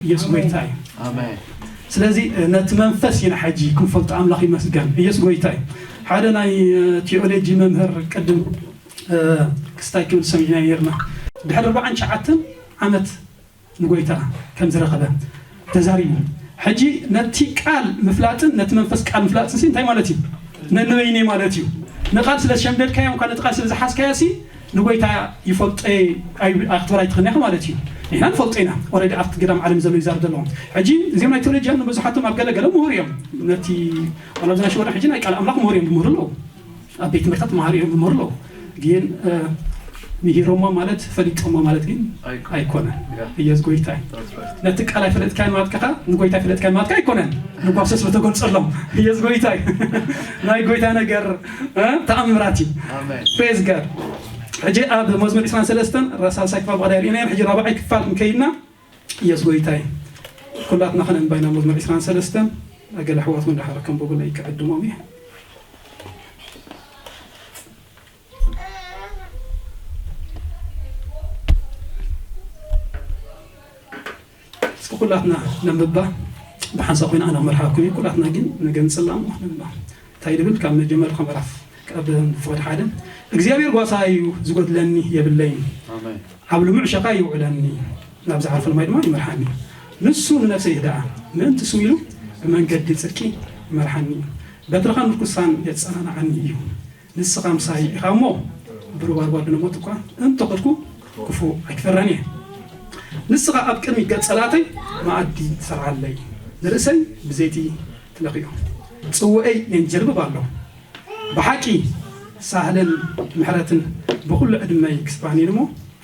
ኢየሱስ ጎይታ እዩ። ስለዚ ነቲ መንፈስ ኢና ሕጂ ክንፈልጦ ኣምላኽ ይመስገን። ኢየሱስ ጎይታ እዩ። ሓደ ናይ ቲኦሎጂ መምህር ቅድም ክስታይ ክብል ሰሚዕና ነርና። ድሕሪ ኣርባዓን ትሽዓተን ዓመት ንጎይታ ከም ዝረኸበ ተዛሪቡ። ሕጂ ነቲ ቃል ምፍላጥን ነቲ መንፈስ ቃል ምፍላጥን እንታይ ማለት እዩ? ነንበይነይ ማለት እዩ። ንቃል ስለ ዝሸምደድካዮ እኳ ነቲ ቃል ስለ ዝሓዝካዮ ንጎይታ ይፈልጦ ክትበል ኣይትኽእልን ኢኻ ማለት እዩ። ንሕና ንፈልጦ ኢና። ኦረዲ ኣብቲ ገዳም ዓለም ዘሎ ይዛረብ ዘለኹም። ሕጂ እዚኦም ናይ ቴዎሎጂያን ንብዙሓቶም ኣብ ገለ ገለ ምሁር እዮም። ነቲ ዋላ ኣብዚ ናይ ሽወደን ሕጂ ናይ ቃል ኣምላኽ ምሁር እዮም ዝምህሩ ኣለዉ። ኣብ ቤት ትምህርታት መሃሪ እዮም ዝምህሩ ኣለዉ። ግን ምሂሮሞ ማለት ፈሊጦሞ ማለት ግን ኣይኮነን። ኢየሱስ ጎይታ እዩ። ነቲ ቃል ኣይፈለጥካን ማለት ከኻ ንጎይታ ኣይፈለጥካን ማለት ኣይኮነን። ንጓሶስ በተገልጸሎም ኢየሱስ ጎይታ እዩ። ናይ ጎይታ ነገር ተኣምራት እዩ። ፕሬዝ ጋድ። ሕጂ ኣብ መዝሙር ዕስራን ሰለስተን ራሳልሳይ ክፋል ብቐዳይ ርኢና ሕጂ ራብዓይ ክፋል ክንከይድና ኢየሱስ ጎይታ እዩ። ኩላትና ከነንባይና መዝሙር ዕስራን ሰለስተን ኣገለ ኣሕዋት እውን ዳሓር ከንብቡለይ ክዕድሞም እየ። እስኪ ኩላትና ነንብባ። ብሓንሳብ ኮይና ኣነ ክመርሓኩም እዩ። ኩላትና ግን ንገንጽላ እሞ ነንብባ። እንታይ ይብል? ካብ መጀመርታ ምዕራፍ ካብ ፍቕዲ ሓደ እግዚኣብሔር ጓሳ እዩ፣ ዝጎድለኒ የብለይን። ኣብ ልሙዕ ሸኻ ይውዕለኒ፣ ናብ ዝዓርፈሉ ማይ ድማ ይመርሓኒ። ንሱ ንነፍሰይ ይህድኣ፣ ምእንቲ ስሙ ኢሉ ብመንገዲ ጽድቂ ይመርሓኒ። በትርኻን ምርኩሳን የጸናንዓኒ እዩ። ንስኻ ምሳይ ኢኻ እሞ ብሩባር ጓድኒ ሞት እኳ እንተኸድኩ ክፉእ ኣይክፈራን እየ። ንስኻ ኣብ ቅድሚ ገጽ ጸላእተይ መኣዲ ትሰርዓለይ፣ ንርእሰይ ብዘይቲ ትለኽዮ፣ ጽውኤይ የንጀልብብ ኣሎ። ብሓቂ ሳህልን ምሕረትን ብኹሉ ዕድመይ ክስባኒ እሞ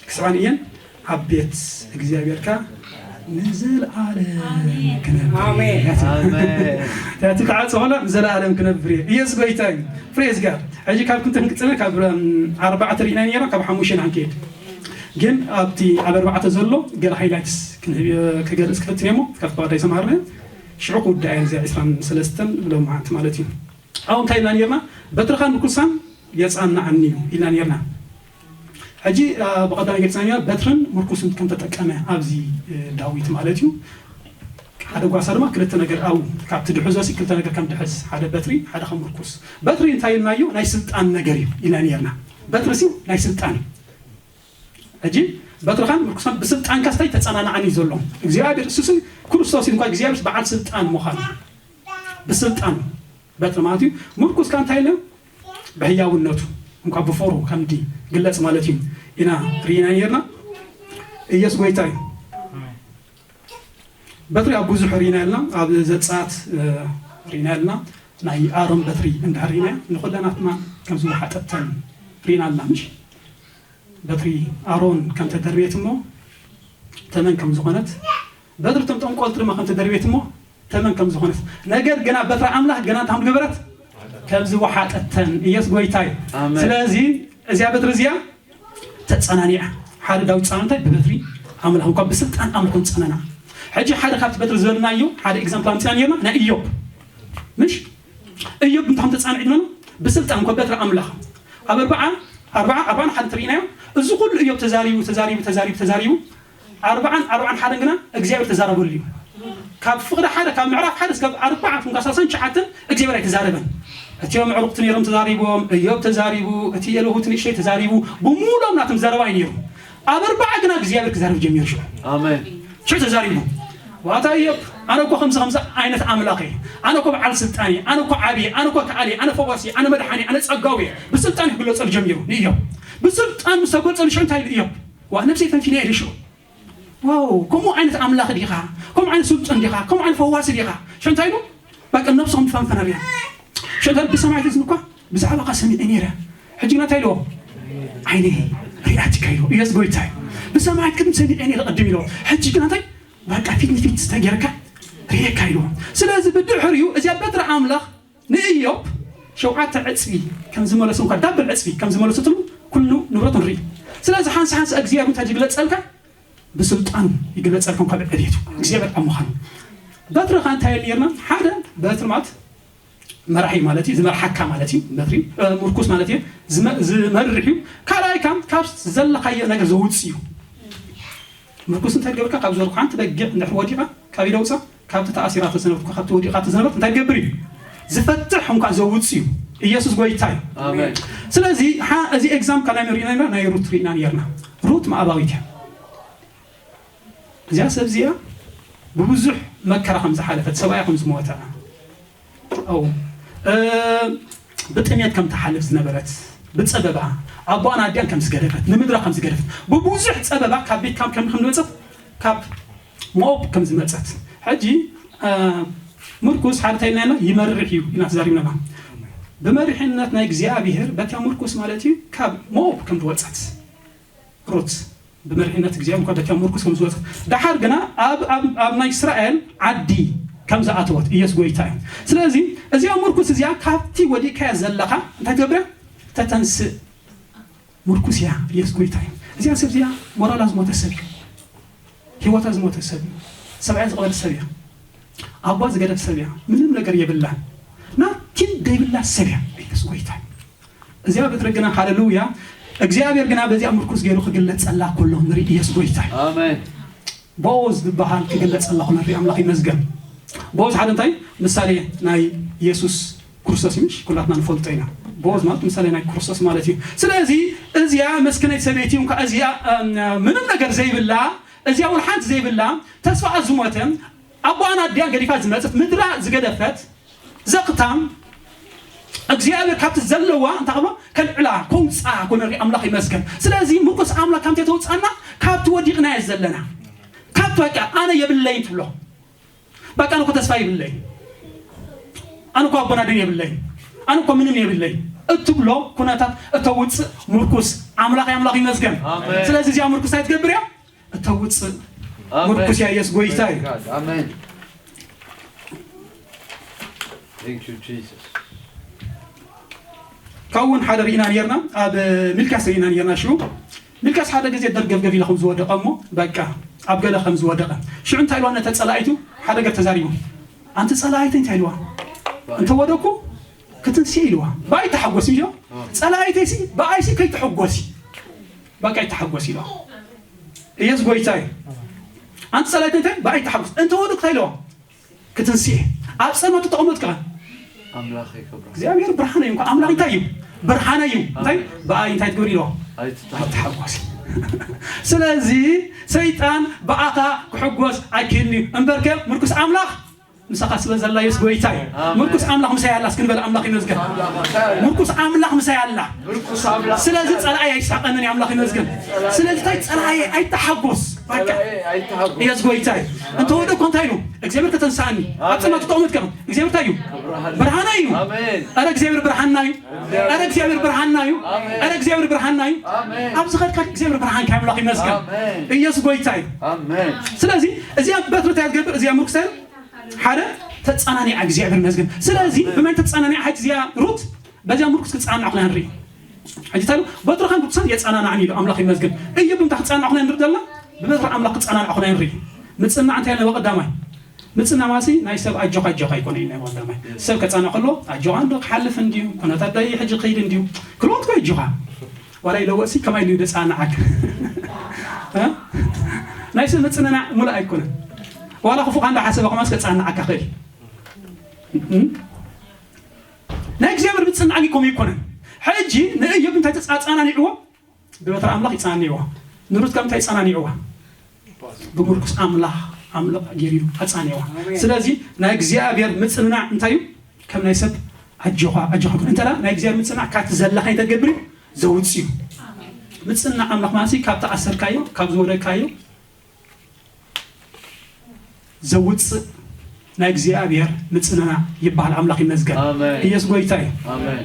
ክስባኒ እየን ኣብ ቤት እግዚኣብሔር ከኣ ንዘለኣለም ክነብር እየ። ኣሜን። እቲ ክዓጽ ኾሎ ንዘለኣለም ክነብር እየ። ኢየሱስ ጎይታ እዩ። ፕሬዝ ጋድ። ሕጂ ካብ ክንተ ክንቅጽል ካብ ኣርባዕተ ርኢና ነይርና ካብ ሓሙሽተ ኢና ክንከይድ። ግን ኣብቲ ኣብ ኣርባዕተ ዘሎ ገለ ሃይላይትስ ክንህብ ክገልጽ ክፍትን እየ እሞ ካብ ተባዳይ ሰማርና ሽዑ ክውዳእ እየ እዚ ዕስራን ሰለስተን ሎምዓንቲ ማለት እዩ። ኣብኡ እንታይ ኢልና ነርና? በትርኻን ምርኩሳን የጻንዓኒ እዩ ኢልና ነርና። ሕጂ ብቐዳማይ ገጽና ነርና በትርን ምርኩስን ከም ተጠቀመ ኣብዚ ዳዊት ማለት እዩ። ሓደ ጓሳ ድማ ክልተ ነገር ኣብኡ ካብቲ ድሕዞ ሲ ክልተ ነገር ከም ድሕዝ ሓደ በትሪ ሓደ ከም ምርኩስ። በትሪ እንታይ ኢልናዮ? ናይ ስልጣን ነገር እዩ ኢልና ነርና። በትሪ ሲ ናይ ስልጣን እዩ። ሕጂ በትርኻን ምርኩሳን ብስልጣንካ ስታይ ተጸናንዓኒ እዩ ዘሎ እግዚኣብሔር እሱስ ክርስቶስ እዩ እንኳ እግዚኣብሔር በዓል ስልጣን ምዃኑ ብስልጣን በትሪ ማለት እዩ። ምርኩስካ እንታይ ኢለ ብህያውነቱ እንኳ ብፎሩ ከምዲ ግለጽ ማለት እዩ ኢና ርኢና ነርና። ኢየሱስ ጎይታ እዩ። በትሪ ኣብ ብዙሕ ርኢና ኢልና ኣብ ዘጻት ርኢና ኢልና ናይ ኣሮን በትሪ እንድሕር ርኢና ንኹለናትና ከም ዝወሓጠተን ርኢና ኣለና ምሽ በትሪ ኣሮን ከም ተደርቤት እሞ ተመን ከም ዝኾነት በትሪ እቶም ጠንቆልቲ ድማ ከም ተደርቤት እሞ ተመን ከም ዝኾነት ነገር ግና በትሪ ኣምላኽ ግና እንታይ ገበረት ከም ዝወሓጠተን ኢየሱስ ጎይታ እዩ። ስለዚ እዚኣ በትሪ እዚኣ ተጸናኒዓ ሓደ ዳዊት ጻንታይ ብበትሪ ኣምላኽ እንኳ ብስልጣን ኣምልኾ ጸነና። ሕጂ ሓደ ካብቲ በትሪ ዝበልናዮ ሓደ ኤግዛምፕል ኣምጺና ነርና ናይ ኢዮብ ምሽ ኢዮብ እንታይ ተጻንዒ ድመና ብስልጣን እንኳ በትሪ ኣምላኽ ኣብ ኣርባዓ ኣርባዓ ኣርባዓን ሓደ ትርኢናዮ። እዚ ኩሉ ኢዮብ ተዛሪቡ ተዛሪቡ ተዛሪቡ ተዛሪቡ ኣርባዓን ኣርባዓን ሓደን ግና እግዚኣብሔር ተዛረበሉ እዩ። ካብ ፍቕዲ ሓደ ካብ ምዕራፍ ሓደ እስከ ኣርባዓ ክንካ ሰላሳን ትሽዓተን እግዚኣብሔር ኣይተዛረበን። እቲኦም ኣዕሩኽቲ ነይሮም ተዛሪቦም፣ እዮብ ተዛሪቡ፣ እቲ የለሁት ንእሽተይ ተዛሪቡ፣ ብሙሉኦም ናቶም ዘረባ እዩ ነይሩ። ኣብ ኣርባዓ ግና እግዚኣብሔር ክዛረብ ጀሚሩ ሽዑ። ኣሜን። ሽዑ ተዛሪቡ። ዋታ እዮብ ኣነ እኮ ከምዚ ከምዚ ዓይነት ኣምላኽ እየ። ኣነ እኮ በዓል ስልጣን እየ። ኣነ እኮ ዓብየ፣ ኣነ እኮ ከኣልየ፣ ኣነ ፈዋሲ፣ ኣነ መድሓኒ፣ ኣነ ጸጋዊ እየ። ብስልጣን ክግለጸሉ ጀሚሩ ንእዮብ። ብስልጣን ምስ ተገልጸሉ ሽዑ እንታይ ኢሉ እዮብ? ዋ ነብሰይ ፈንፊነ ኢሉ ሽዑ። ዋው ከምኡ ዓይነት ኣምላኽ ዲኻ? ከምኡ ዓይነት ስልጡን ዲኻ? ከምኡ ዓይነት ፈዋሲ ዲኻ? ሽዑ እንታይ ኢሉ? በቃ ነብሶም ፈንፈነ ርያ። ሽዑ እንታይ ኢሉ? ብሰማይ ትዝን እኳ ብዛዕባኻ ሰሚዐ ነይረ። ሕጂ ግና እንታይ ኢልዎ? ዓይነይ ሪኣትካ ኢልዎ። ኢየሱስ ጎይታ እዩ። ብሰማይ ቅድም ሰሚዐ ነይረ ቅድም ኢልዎ። ሕጂ ግና እንታይ? በቃ ፊት ንፊት ዝተጌርካ ርኤካ ኢልዎ። ስለዚ ብድሕሪኡ እዚኣ በትሪ ኣምላኽ ንእዮብ ሸውዓተ ዕጽፊ ከም ዝመለሱ እንኳ ዳብል ዕጽፊ ከም ዝመለሰትሉ ኩሉ ንብረቱ ንርኢ። ስለዚ ሓንሳ ሓንሳ እግዚኣብሔር እንታይ ዝግለጸልካ ብስልጣኑ ይግለጸልካ እንኳ ብዕቤቱ እግዚኣብሔር ኣብ ምዃኑ። በትሪ ኸ እንታይ ነርና? ሓደ በትሪ ማለት መራሒ ማለት እዩ፣ ዝመርሓካ ማለት እዩ። በትሪ ምርኩስ ማለት እዩ፣ ዝመርሕ እዩ። ካልኣይ ካብ ካብ ዘለኻዮ ነገር ዘውጽእ እዩ። ምርኩስ እንታይ ትገብርካ? ካብ ዝበልኩ ሓንቲ በጊዕ እንድሕር ወዲቓ ካብ ኢደ ውፃ፣ ካብቲ ተኣሲራ ተዝነበርኩ፣ ካብቲ ወዲቓ ተዝነበርት እንታይ ትገብር እዩ? ዝፈትሕ እንኳ ዘውፅ እዩ። ኢየሱስ ጎይታ እዩ። ኣሜን። ስለዚ ሓ- እዚ ኤግዛም ካናይ ርኢና ኢና፣ ናይ ሩት ርኢና ነርና። ሩት መኣባዊት እያ። እዚኣ ሰብ እዚኣ ብብዙሕ መከራ ከም ዝሓለፈት፣ ሰብኣያ ከም ዝሞተ፣ ኣው እ፣ ብጥሜት ከም ትሓልፍ ዝነበረት፣ ብፀበባ ኣቦኣን ኣዲኣን ከም ዝገደፈት፣ ንምድራ ከም ዝገደፈት፣ ብብዙሕ ፀበባ ካብ ቤት ካብ ከም ከም ዝመፀት፣ ካብ ሞብ ከም ዝመፀት። ሕጂ እ፣ ምርኩስ ሓደ እንታይ ኢልና፣ ይመርሕ እዩ ኢና ተዛሪብና። ብመሪሕነት ናይ እግዚኣብሔር በቲያ ምርኩስ ማለት እዩ ካብ ሞብ ከም ዝወፀት ሩት ብመሪሕነት እግዚኣብሔር እንኳ በቲያ ምርኩስ ከም ዝወፀት፣ ደሓር ግና ኣብ ኣብ ኣብ ናይ እስራኤል ዓዲ ከም ዝኣተወት ኢየሱስ ጎይታ እዩ። ስለዚ እዚኣ ምርኩስ እዚኣ ካብቲ ወዲእካያ ዘለኻ እንታይ ትገብር እያ? ተተንስእ ምርኩስ እያ። ኢየሱስ ጎይታ እዩ። እዚኣ ሰብ እዚኣ ሞራላ ዝሞተ ሰብ እዩ። ህይወታ ዝሞተ ሰብ እዩ። ሰብኣያ ዝቐበለት ሰብ እያ። ኣቧ ዝገደፍ ሰብ እያ። ምንም ነገር የብላን። ናቲን ደይብላ ሰብ እያ። ኢየሱስ ጎይታ እዩ። እዚኣ በትሪ ግና ሃለሉያ እግዚኣብሔር ግና በዚኣ ምርኩስ ገይሩ ክግለጸላ ከሎ ንርኢ። ኢየሱስ ጎይታ እዩ። ኣሜን። ቦዝ ዝበሃል ክግለጸላ ከሎ ንርኢ። ኣምላኽ ይመስገን። ቦዝ ሓደ እንታይ ምሳሌ ናይ ኢየሱስ ክርስቶስ እዩ፣ ምሽ ኩላትና ንፈልጦ ኢና። ቦዝ ማለት ምሳሌ ናይ ክርስቶስ ማለት እዩ። ስለዚ እዚኣ መስከነይቲ ሰበይቲ እንኳ እዚኣ እም፣ ምንም ነገር ዘይብላ እዚኣ እውን ሓንቲ ዘይብላ ተስፋኣ ዝሞተ ኣቦኣን ኣዲኣን ገዲፋ ዝመፅት ምድራ ዝገደፈት ዘኽታም እግዚኣብሔር ካብቲ ዘለዋ እንታይ ክብሎ ከልዕላ ከውፅኣ ኮነ ንርኢ። ኣምላኽ ይመስገን። ስለዚ ምርኩስ ኣምላኽ ከምቲ የተውፅኣና ካብቲ ወዲቕናዮ ዘለና ካብቲ በቃ ኣነ የብለይን ትብሎ በቃ ኣነ እኮ ተስፋ የብለይ ኣነ እኮ ኣቦን ኣደን የብለይ ኣነ እኮ ምንም የብለይ እትብሎ ኩነታት እተውፅእ ምርኩስ ኣምላኽ ኣምላኽ ይመስገን። ኣሜን። ስለዚ እዚኣ ምርኩስ እንታይ ትገብር እያ? እተውፅእ ኣሜን። ምርኩስ እያ። ኢየሱስ ጎይታ እዩ። Praise God. ኣሜን። Thank you, Jesus. ካብኡ እውን ሓደ ርኢና ነርና፣ ኣብ ሚልክያስ ርኢና ነርና። ሽዑ ሚልክያስ ሓደ ግዜ ደርገፍገፍ ኢሉ ከም ዝወደቐ እሞ በቃ ኣብ ገለ ከም ዝወደቐ ሽዑ እንታይ ኢልዋ ነተ ጸላኢቱ ሓደ ነገር ተዛሪቡ። ኣንቲ ጸላኢተይ እንታይ ኢልዋ? እንተ ወደኩ ክትንስእ ኢልዋ። ብኣይ ተሓጎስ ኢልዋ። ጸላኢተይ ሲ ብኣይ ሲ ከይተሐጎሲ በቃ ይተሓጎስ ኢልዋ። ኢየሱስ ጎይታ እዩ። ኣንቲ ጸላኢተይ እንታይ ብኣይ ተሓጎስ እንተ ወደኩ እንታይ ኢልዋ? ክትንስእ ኣብ ጸሎት ተቐመጥካ ኣምላኽ ይከብራ። እግዚኣብሔር ብርሃነ እዩ። እንኳ ኣምላኽ እንታይ እዩ? ብርሃነ እዩ። እንታይ ብኣይ እንታይ ትገብር ኢልዋ? ኣይትተሓ ኣይትሓጎስ። ስለዚ ሰይጣን ብኣኻ ክሕጎስ ኣይክእልን እዩ። እምበርከ ምርኩስ ኣምላኽ ምሳኻ ስለ ዘላ የስ ጎይታ እዩ። ኣሜን። ምርኩስ ኣምላኽ ምሳይ ኣላ እስኪ ንበል። ኣምላኽ ይመስገን። ኣምላኽ ምርኩስ ኣምላኽ ምሳይ ኣላ። ምርኩስ ኣምላኽ ስለዚ ጸላኢ ኣይሳቐንን እዩ። ኣምላኽ ይመስገን። ስለዚ እንታይ ጸላኢ ኣይተሓጎስ። በቃ ጸላኢ ኣይተሓጎስ። የስ ጎይታ እዩ። እንተ ወደ እኮ እንታይ ኢሉ እግዚኣብሔር ከተንሳእኒ ኣብ ጸማቱ ተቐመጥካ እግዚኣብሔር እንታይ እዩ? ብርሃን እዩ። ኣሜን። ኣረ እግዚኣብሔር ብርሃንና እዩ። ኣረ እግዚኣብሔር ብርሃንና እዩ። ኣረ እግዚኣብሔር ብርሃንና እዩ። ኣሜን። ኣብዚ ኸድካ እግዚኣብሔር ብርሃንካ ኣምላኽ ይመስገን። ኣሜን። ኢየሱስ ጎይታ እዩ። ኣሜን። ስለዚ እዚኣ በትሪ እንታይ ትገብር? እዚኣ ምርኩስ እንታይ ሓደ ተጸናኒዓ እግዚኣብሔር ይመስገን። ስለዚ ብመን ተጸናኒዓ? ሕጂ እዚኣ ሩት በዚኣ ምርኩስ ክትጸናናዕ ኩና ንርኢ። ሕጂ ታሉ በትሪ ከም ቅዱሳን የጸናናዕን ኢሉ ኣምላኽ ይመስገን። እዩ ብምታ ክትጸናናዕ ኩና ንርኢ ዘለና ብበትሪ ኣምላኽ ክትጸናናዕ ኩና ንርኢ። ምጽናዕ እንታይ ኣለዎ ቀዳማይ? ምጽናዕ ማሲ ናይ ሰብ ኣጆኻ ኣጆኻ ኣይኮነ ናይ ቀዳማይ ሰብ ከጻንዕ ከሎ ኣጆኻ እንዶ ክሓልፍ እንዲዩ ኩነታት ዳይ ሕጂ ከይድ እንዲዩ ክልወት ኮ ኣጆኻ ዋላ ይለወጥሲ ከማይ ኢሉ ደጻናዓክ እ? ናይ ሰብ ምጽንናዕ ሙሉእ ኣይኮነን። ዋላ ክፉኻ እንዳ ሓሰበ ከማስ ከጻናዓካ ኸእል እ? ናይ እግዚኣብሔር ምጽናዕ ግን ከምኡ ኣይኮነን። ሕጂ ንእዮብ እንታይ ተጻ- ጻናኒዕዎ? ብበትሪ ኣምላኽ ይጻንይዎ። ንሩት ካብ እንታይ ጻናኒዕዋ? ብምርኩስ ኣምላኽ ኣምላኽ ገይሩ እዩ ኣጻንይዋ። ስለዚ ናይ እግዚኣብሔር ምጽንናዕ እንታይ እዩ? ከም ናይ ሰብ ኣጆኻ ኣጆኻ እንተ ናይ እግዚኣብሔር ምጽንናዕ ካብቲ ዘለኻ እንታይ ትገብር እዩ? ዘውጽእ እዩ። ምጽንናዕ ኣምላኽ ማለት ካብ ተኣሰርካዮ ካብ ዝወደካዮ ዘውፅእ ናይ እግዚኣብሔር ምፅንና ይበሃል። ኣምላኽ ይመስገን። ኣሜን። ኢየሱስ ጎይታ እዩ። ኣሜን።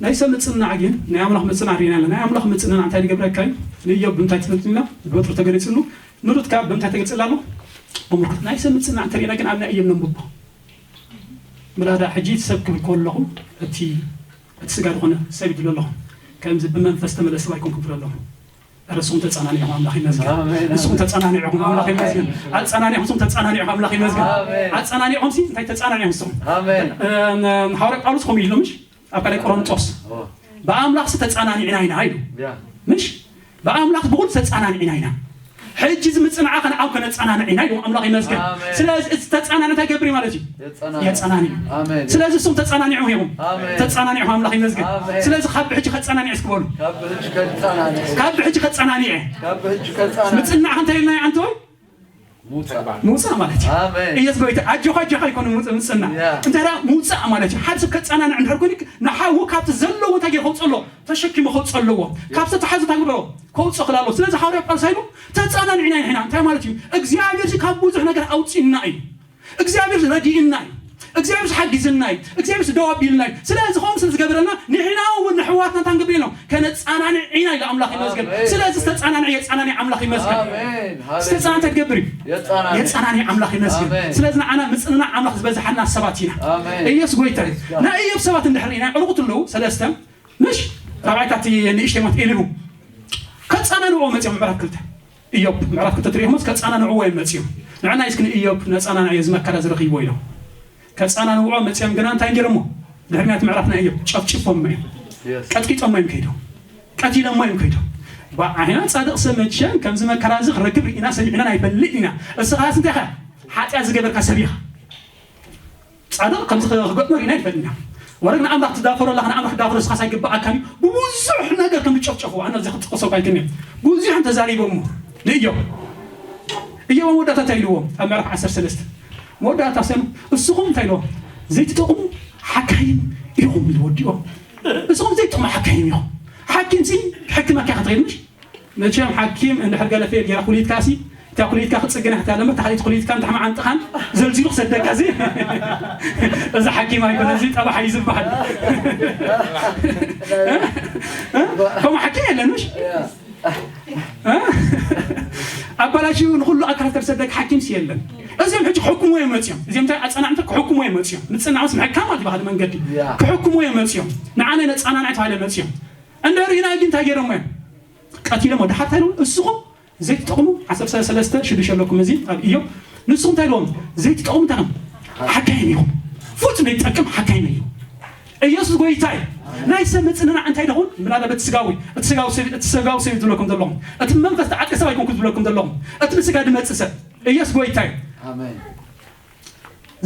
ናይ ሰብ ምፅንናዕ ግን ናይ ኣምላኽ ምፅንናዕ ርኢና ኣለና። ናይ ኣምላኽ ምፅንናዕ እንታይ ዝገብረካ እዩ? ንእዮብ ብምንታይ ተንትንና? ብበትሩ ተገሊፅሉ። ንሩት ካብ ብምንታይ ተገሊፅላ ኣሎ? ብምርኩስ። ናይ ሰብ ምፅንናዕ እንተርኢና ግን ኣብ ናይ እዮብ ነንብቦ። ብላዳ ሕጂ ሰብ ክብል ከለኹ እቲ እቲ ስጋ ዝኾነ ሰብ ይድሎ ኣለኹ። ከምዚ ብመንፈስ ተመለስ ሰብ ኣይኮንኩም ትብሎ ኣለኹ። ኧረ ንስኹም ተጸናኒዕኹም ኣምላኽ ይመስገን። ኣሜን። ንስኹም ተጸናኒዕኹም ኣምላኽ ይመስገን። ኣጸናኒዕኹም ንስኹም ተጸናኒዕኹም ኣምላኽ ይመስገን። ኣሜን። ኣጸናኒዕኹም ሲ እንታይ ተጸናኒዕኹም ንስኹም? ኣሜን። እ፣ ን-፣ ሃዋርያ ጳውሎስ ከምኡ ኢሉ ምሽ ኣብ ካልኣይ ቆሮንጦስ ኦ። ብኣምላኽ ሲ ተጸናኒዕና ኢና ኢሉ። ያ። ምሽ ብኣምላኽ ብኹሉ ተጸናኒዕና ኢና። ሕጂ እዚ ምጽንዓኸ ንዓው ከነጸናንዕ ኢና ኢሉ ኣምላኽ ይመስገን። ኣሜን። ስለዚ እዚ ተጸናንዕ እንታይ ይገብር እዩ ማለት እዩ? የጸናንዕ። የጸናንዕ። ኣሜን። ስለዚ እሱም ተጸናኒዑ ኢኹም። ኣሜን። ተጸናኒዑ ኣምላኽ ይመስገን። ኣሜን። ስለዚ ካብ ሕጂ ከጸናንዕ እስኪ በሉ። ካብ ሕጂ ከጸናንዕ። ካብ ሕጂ ከጸናንዕ። ካብ ሕጂ ከጸናንዕ። ምጽናዕ እንታይ ኢልና ኣንተ ወይ? ሙጻ። ሙጻ ማለት እዩ። ኣሜን። ኢየሱስ ጎይታ ኣጆኻ ኣጆኻ ይኮነ ሙጻ ምጽና። ያ። እንታይ ደኣ ሙጻ ማለት እዩ። ሓደ ሰብ ከጸናንዕ እንድሕር ኮይኑ ንሓዉ ካብቲ ዘለዎ እንታይ ገይሩ ከውጽእ ኣለዎ? ተሸኪሙ ከውጽእ ኣለዎ። ያ። ካብ ዝተሓዘ እንታይ ግበሮ? ከውጽእ ክላሎ። ስለዚ ሃዋርያ ጳውሎስ ኢሉ ተጸናኒዕና ኢና። እንታይ ማለት እዩ? እግዚኣብሔር ካብ ብዙሕ ነገር ኣውጺእና እዩ። እግዚኣብሔር ረዲእና እዩ። እግዚኣብሔር ሓጊዝና እዩ። እግዚኣብሔር ደው ኣቢልና እዩ። ስለዚ ከምኡ ስለ ዝገበረልና ንሕና እውን ንሕዋትና እንታይ ንገብር ኢና? ከነጸናንዕ ኢና ኢሉ ኣምላኽ ይመስገን። ኣሜን። ስለዚ ዝተጸናንዐ የጸናንዕ ኣምላኽ ይመስገን። ኣሜን። ዝተጸናንዐ እንታይ ትገብር እዩ? የጸናንዕ። የጸናንዕ ኣምላኽ ይመስገን። ኣሜን። ስለዚ ንዓና ምጽንናዕ ኣምላኽ ዝበዝሓና ሰባት ኢና። ኣሜን። ኢየሱስ ጎይታ እዩ። ምስጋና። ናይ ኢዮብ ሰባት እንድሕር ኢና ዕርቁት ኣለዉ ሰለስተ ምሽ ራብዓይታ እቲ ንእሽተይ ማለት ኤሊሁ ከጸናንዕዎ መጺኦም ምዕራፍ ክልተ ኢዮብ ምዕራፍ ክልተ ትሪኢኹምስ ከጸናንዕዎ እዮም መጺኦም። ንዕና እስኪ ንኢዮብ ነጸናንዕዮ እዚ መከራ ዝረኺብዎ ኢሎም ከጸናንዕዎ መጺኦም ግና እንታይ ገይሮሞ? ድሕሪ ናይቲ ምዕራፍ ናይ ኢዮብ ጨፍጭፎሞ እዮም። የስ። ቀጥቂጦሞ እዮም ከይዶም። ቀቲሎሞ እዮም ከይዶም። ብዓይና ጻድቕ ሰብ መቸም ከምዚ መከራ እዚ ክረክብ ርኢና ሰሚዕናን ኣይፈልጥ ኢና። እስኻስ እንታይ ኢኻ? ሓጢኣት ዝገበርካ ሰብ ኢኻ። ጻድቕ ከምዚ ክገጥሞ ርኢና ኣይፈልጥን ኢና። ወረግ ንኣምላኽ ትዳፈሮ ኣለኻ፣ ንኣምላኽ ትዳፈሮ እስኻስ ኣይግብኣካን እዩ። ብብዙሕ ነገር ከም ዝጨፍጨፍዎ ኣነ እዚ ክጥቅሶ ኣይክእልን እየ። ብዙሕ ተዛሪቦሞ ንእዮብ። እዮብ ኣብ መወዳእታ እንታይ ኢልዎ? ኣብ ምዕራፍ ዓሰርተ ሰለስተ መወዳእታ ሰም እስኹም እንታይ ኢልዎ? ዘይትጠቕሙ ሓካይም ኢኹም ኢሉ ወዲኦ። እስኹም ዘይትጠቕሙ ሓካይም ኢኹም። ሓኪም ሲ ሕክመካ ክትኸይድ ምሽ? መቸም ሓኪም እንድሕር ገለ ፌል ጌራ ኩሊትካ ሲ እታ ኩሊትካ ክጽግና ሕታ ለመ ተሓሊት ኩሊትካ እንተ ሕማ ዓንጥኻን ዘልዚሉ ክሰደካ ሲ እዚ ሓኪም ኣይኮነ እዚ ጠባሕ እዩ ዝበሃል። ከምኡ ሓኪም የለን ምሽ? ኣባላሽዩ ንኹሉ ኣካላት ከሰደክ ሓኪም ሲ የለን። እዚኦም ሕጂ ክሕክሙ እዮም መጽዮም። እዚኦም እንታይ ኣጸናዕምቲ ክሕክሙ እዮም መጽዮም። ምጽናዕስ ምሕካም ኣብ ዝበሃል መንገዲ ያ። ክሕክሙ እዮም መጽዮም። ንዓነ ነጻናንዕ ተባሂለ መጽዮም። እንድሕር ኢና ግን እንታይ ገይሮሞ እዮም? ቀቲሎሞ። ድሓር እንታይ ኢሎም? እስኹም ዘይትጠቕሙ ዓሰርተ ሰለስተ ሽዱሽተ ኣለኩም እዚ ኣብ ኢዮብ። ንስኹም እንታይ ኢልዎም? ዘይትጠቕሙ እንታይ ኢኹም? ሓካይም ኢኹም። ፍጹም ዘይትጠቅም ሓካይም እዩ። ኢየሱስ ጎይታ እዩ። ናይ ሰብ ምጽንናዕ እንታይ ደኹን? ምናለ በቲ ስጋዊ፣ እቲ ስጋዊ ሰብ፣ እቲ ስጋዊ ሰብ ዝብለኩም ዘለኹም። እቲ መንፈስ ተዓጥቀ ሰብ ኣይኮንኩ ዝብለኩም ዘለኹም። እቲ ንስጋ ድመጽእ ሰብ። ኢየሱስ ጎይታ እዩ። ኣሜን።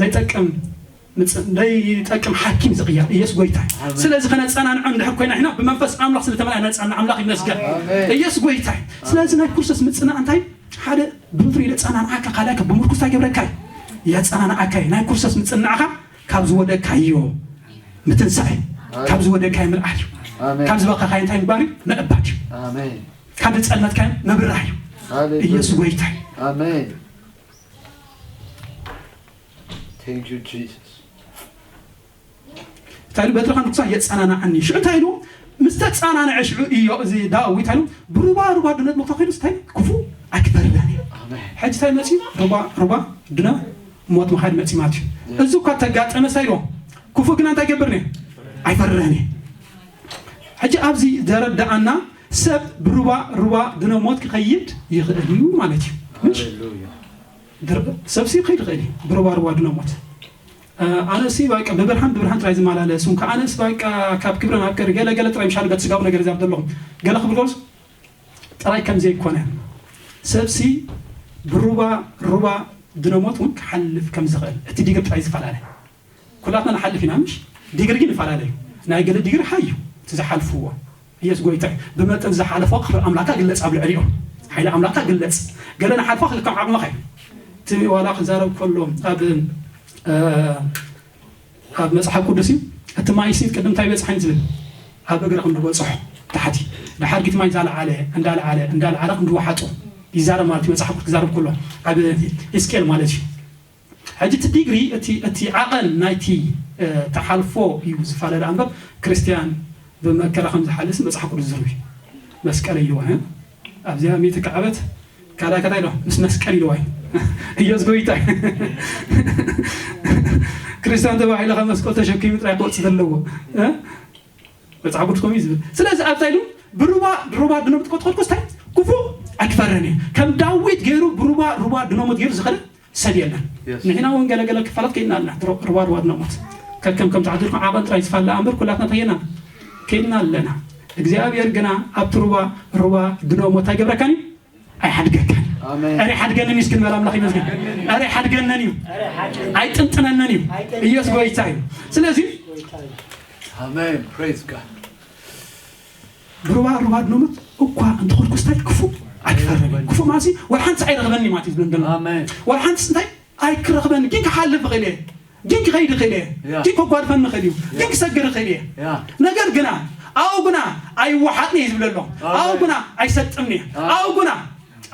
ዘይጠቅም ምጽ-፣ ዘይጠቅም ሓኪም ዝቕየር ኢየሱስ ጎይታ እዩ። ኣሜን። ስለዚ ከነጸናንዖ እንድሕር ኮይና ኢና ብመንፈስ ኣምላኽ ስለ ተመልኣ ነጸና ኣምላኽ ይመስገን። ኣሜን። ኢየሱስ ጎይታ እዩ። ስለዚ ናይ ክርስቶስ ምጽናዕ እንታይ? ሓደ ብብትሪ የጸናንዓካ፣ ካልኣይ ብምርኩስ እንታይ ገብረካ እዩ? የጸናንዓካ እዩ። ናይ ክርስቶስ ምጽናዕኻ ካብ ዝወደካዮ ምትንሳእ እዩ። ኣሜን። ካብ ዝወደካዮ ምልዓል እዩ። ኣሜን። ካብ ዝበኸኻዮ እንታይ ምግባር እዩ? ምዕባድ እዩ። ኣሜን። ካብ ዝጸልመትካዮ ምብራህ እዩ። ሃሌሉያ። ኢየሱስ ጎይታ እዩ። ኣሜን። Thank you, Jesus. እንታይ ኢሉ? በትርኻ ንክሳን የጸናንዓኒ። ሽዑ እንታይ ኢሉ? ምስ ተጸናንዐ ሽዑ ኢዮ-፣ እዚ ዳዊት እንታይ ኢሉ? ብሩባ ሩባ ድነት ሞታ ከይዱ እንታይ? ክፉ ኣይክፈርህን እየ። ኣሜን። ሕጂ እንታይ መጺኡ? ሩባ ሩባ ድነ ሞት ምኻድ መጺኡ ማለት እዩ። ያ። እዚ እኳ ተጋጠመ እንታይ ኢሉ? ክፉ ግና እንታይ ገብርኒ? ኣይፈርህን እየ። ሕጂ ኣብዚ ዘረዳኣና ሰብ ብሩባ ሩባ ድነ ሞት ክኸይድ ይኽእል እዩ ማለት እዩ። ምሽ? ሃሌሉያ። ድር-፣ ሰብ ሲ ይኸይድ ይኽእል እዩ። ብሩባ ሩባ ድነ ሞት። እ፣ ኣነ ሲ በቃ ብብርሃን ብብርሃን ጥራይ ዝመላለስ፣ እንኳ ኣነ ሲ በቃ ካብ ክብሪ ናብ ክብሪ ገለ ገለ ጥራይ ምሻል ገት ስጋዊ ነገር ይዛብ ዘለኹም። ገለ ክብሎስ ጥራይ ከም ዘይኮነ። ሰብ ሲ ብሩባ ሩባ ድነ ሞት እውን ክሓልፍ ከም ዝኽእል። እቲ ዲግሪ ጥራይ ዝፈላለ። ኩላትና ንሓልፍ ኢና ምሽ? ዲግሪ ግን ይፈላለ እዩ። ናይ ገለ ዲግሪ ሓይ እዩ። እቲ ዝሓልፍዎ። ኢየሱስ ጎይታ እዩ። ብመጠን ዝሓለፎ ክብሪ ኣምላካ ግለጽ ኣብ ልዕሊኦም። ሓይሊ ኣምላካ ግለጽ። ገለ ንሓልፎ ክልከም ዓቕምኻ እዩ። እቲ ዋላ ክዛረብ ከሎ ኣብ፣ እ፣ ኣብ መጽሓፍ ቅዱስ እዩ። እቲ ማይ ሲ ቅድም እንታይ በጽሓ እዩ ዝብል? ኣብ እግሪ ክንዲ በጽሖ ታሕቲ። ድሓር ጊት ማይ እንዳለዓለ፣ እንዳለዓለ፣ እንዳለዓለ ክንዲ ወሓጡ ይዛረብ ማለት እዩ። መጽሓፍ ቅዱስ ክዛረብ ከሎ ኣብ ሕዝቅኤል ማለት እዩ። ሕጂ እቲ ዲግሪ፣ እቲ፣ እቲ ዓቐን ናይቲ፣ እ፣ ተሓልፎ እዩ ዝፈላለ እምበር ክርስትያን ብመከራ ከም ዝሓልስ መጽሓፍ ቅዱስ ዝርዊ መስቀል ኢልዋ፣ እ? ኣብዚኣ ሚእቲ ከዓበት ካልኣይ ከታይ ዶ? ምስ መስቀል ኢልዋ እዩ። ኢየሱስ ጎይታ እዩ። ክርስቲያን ተባሂሉ ካብ መስቀል ተሸኪሙ ጥራይ ክወፅእ ዘለዎ እ? መጽሓፍ ቅዱስ ከምኡ እዩ ዝብል። ስለዚ ኣብዛ ኢሉ ብሩባ ሩባ ድኖ ብትኸድኩስ እንታይ ክፉእ ኣይክፈርህን እዩ። ከም ዳዊት ገይሩ ብሩባ ሩባ ድኖ ሞት ገይሩ ዝኸደ ሰብ የለን። ንሕና እውን ገለገለ ክፋላት ከይድና ኣለና። ሩባ ሩባ ድኖ ሞት ከከም ከም ተዓዲልኩም ዓቐን ጥራይ ዝፋላ እምበር ኩላትና ተየና ከይድና ኣለና። እግዚኣብሔር ግና ኣብቲ ሩባ ሩባ ድኖ ሞት ኣይገብረካን እዩ። ኣይሓድገካን። ኣረ ሓድገንን እዩ እስኪ ንበል። ኣምላኽ ይመስገን። ኣረ ሓድገንን እዩ። ኣይጥንጥነንን እዩ። ኢየሱስ ጎይታ እዩ። ስለዚ ኣሜን። Praise God። ብሩባ ሩባ ድኖ ሞት እኳ እንተኾንኩ ስታይ ክፉእ ኣይክፈርህን። ክፉእ ማለት ወላ ሓንቲ ኣይረኽበኒ ማለት እዩ ዝብል። ኣሜን። ወላ ሓንቲ እንታይ ኣይክረኽበኒ ግን ክሓልፍ ይኽእል እየ። ግን ክኸይድ ይኽእል እየ። ግን ከጓድፈኒ ይኽእል እዩ። ግን ክሰግር ይኽእል እየ። ነገር ግና ኣብኡ ግና ኣይወሓጥን እየ ዝብል ኣሎ። ኣብኡ ግና ኣይሰጥምን እየ። ኣብኡ ግና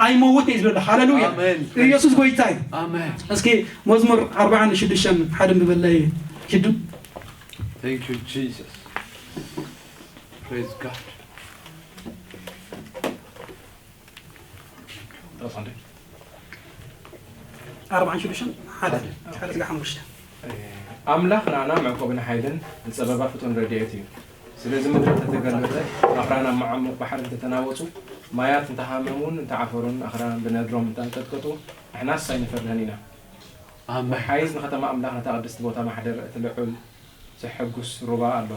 ኣይመውትን እየ ዝብል ኣሎ። ሃሌሉያ። ኢየሱስ ጎይታ እዩ። እስኪ መዝሙር ኣርባዓን ሽዱሽተን ሓደ ምበለይ ኪዱ። Thank you Jesus. Praise God. ኣርባዓን ሽዱሽተን ሓደ ሓደ ስጋ ሓሙሽተ ኣምላኽ ንኣና መዕቆብን ሓይልን ንጸበባ ፍጡን ረድኤት እዩ። ስለዚ ምድሪ እንተተገልበጠ፣ ኣኽራን ኣብ መዓሙቕ ባሕሪ እንተተናወጹ፣ ማያት እንተሃመሙን እንተዓፈሩን ኣኽራን ብነድሮም እንተኣንቀጥቀጡ፣ ንሕናስ ኣይንፈርህን ኢና። ሓይዝ ንኸተማ ኣምላኽ ነታ ቅድስቲ ቦታ ማሕደር እቲ ልዑል ዘሐጉስ ሩባ ኣሎ።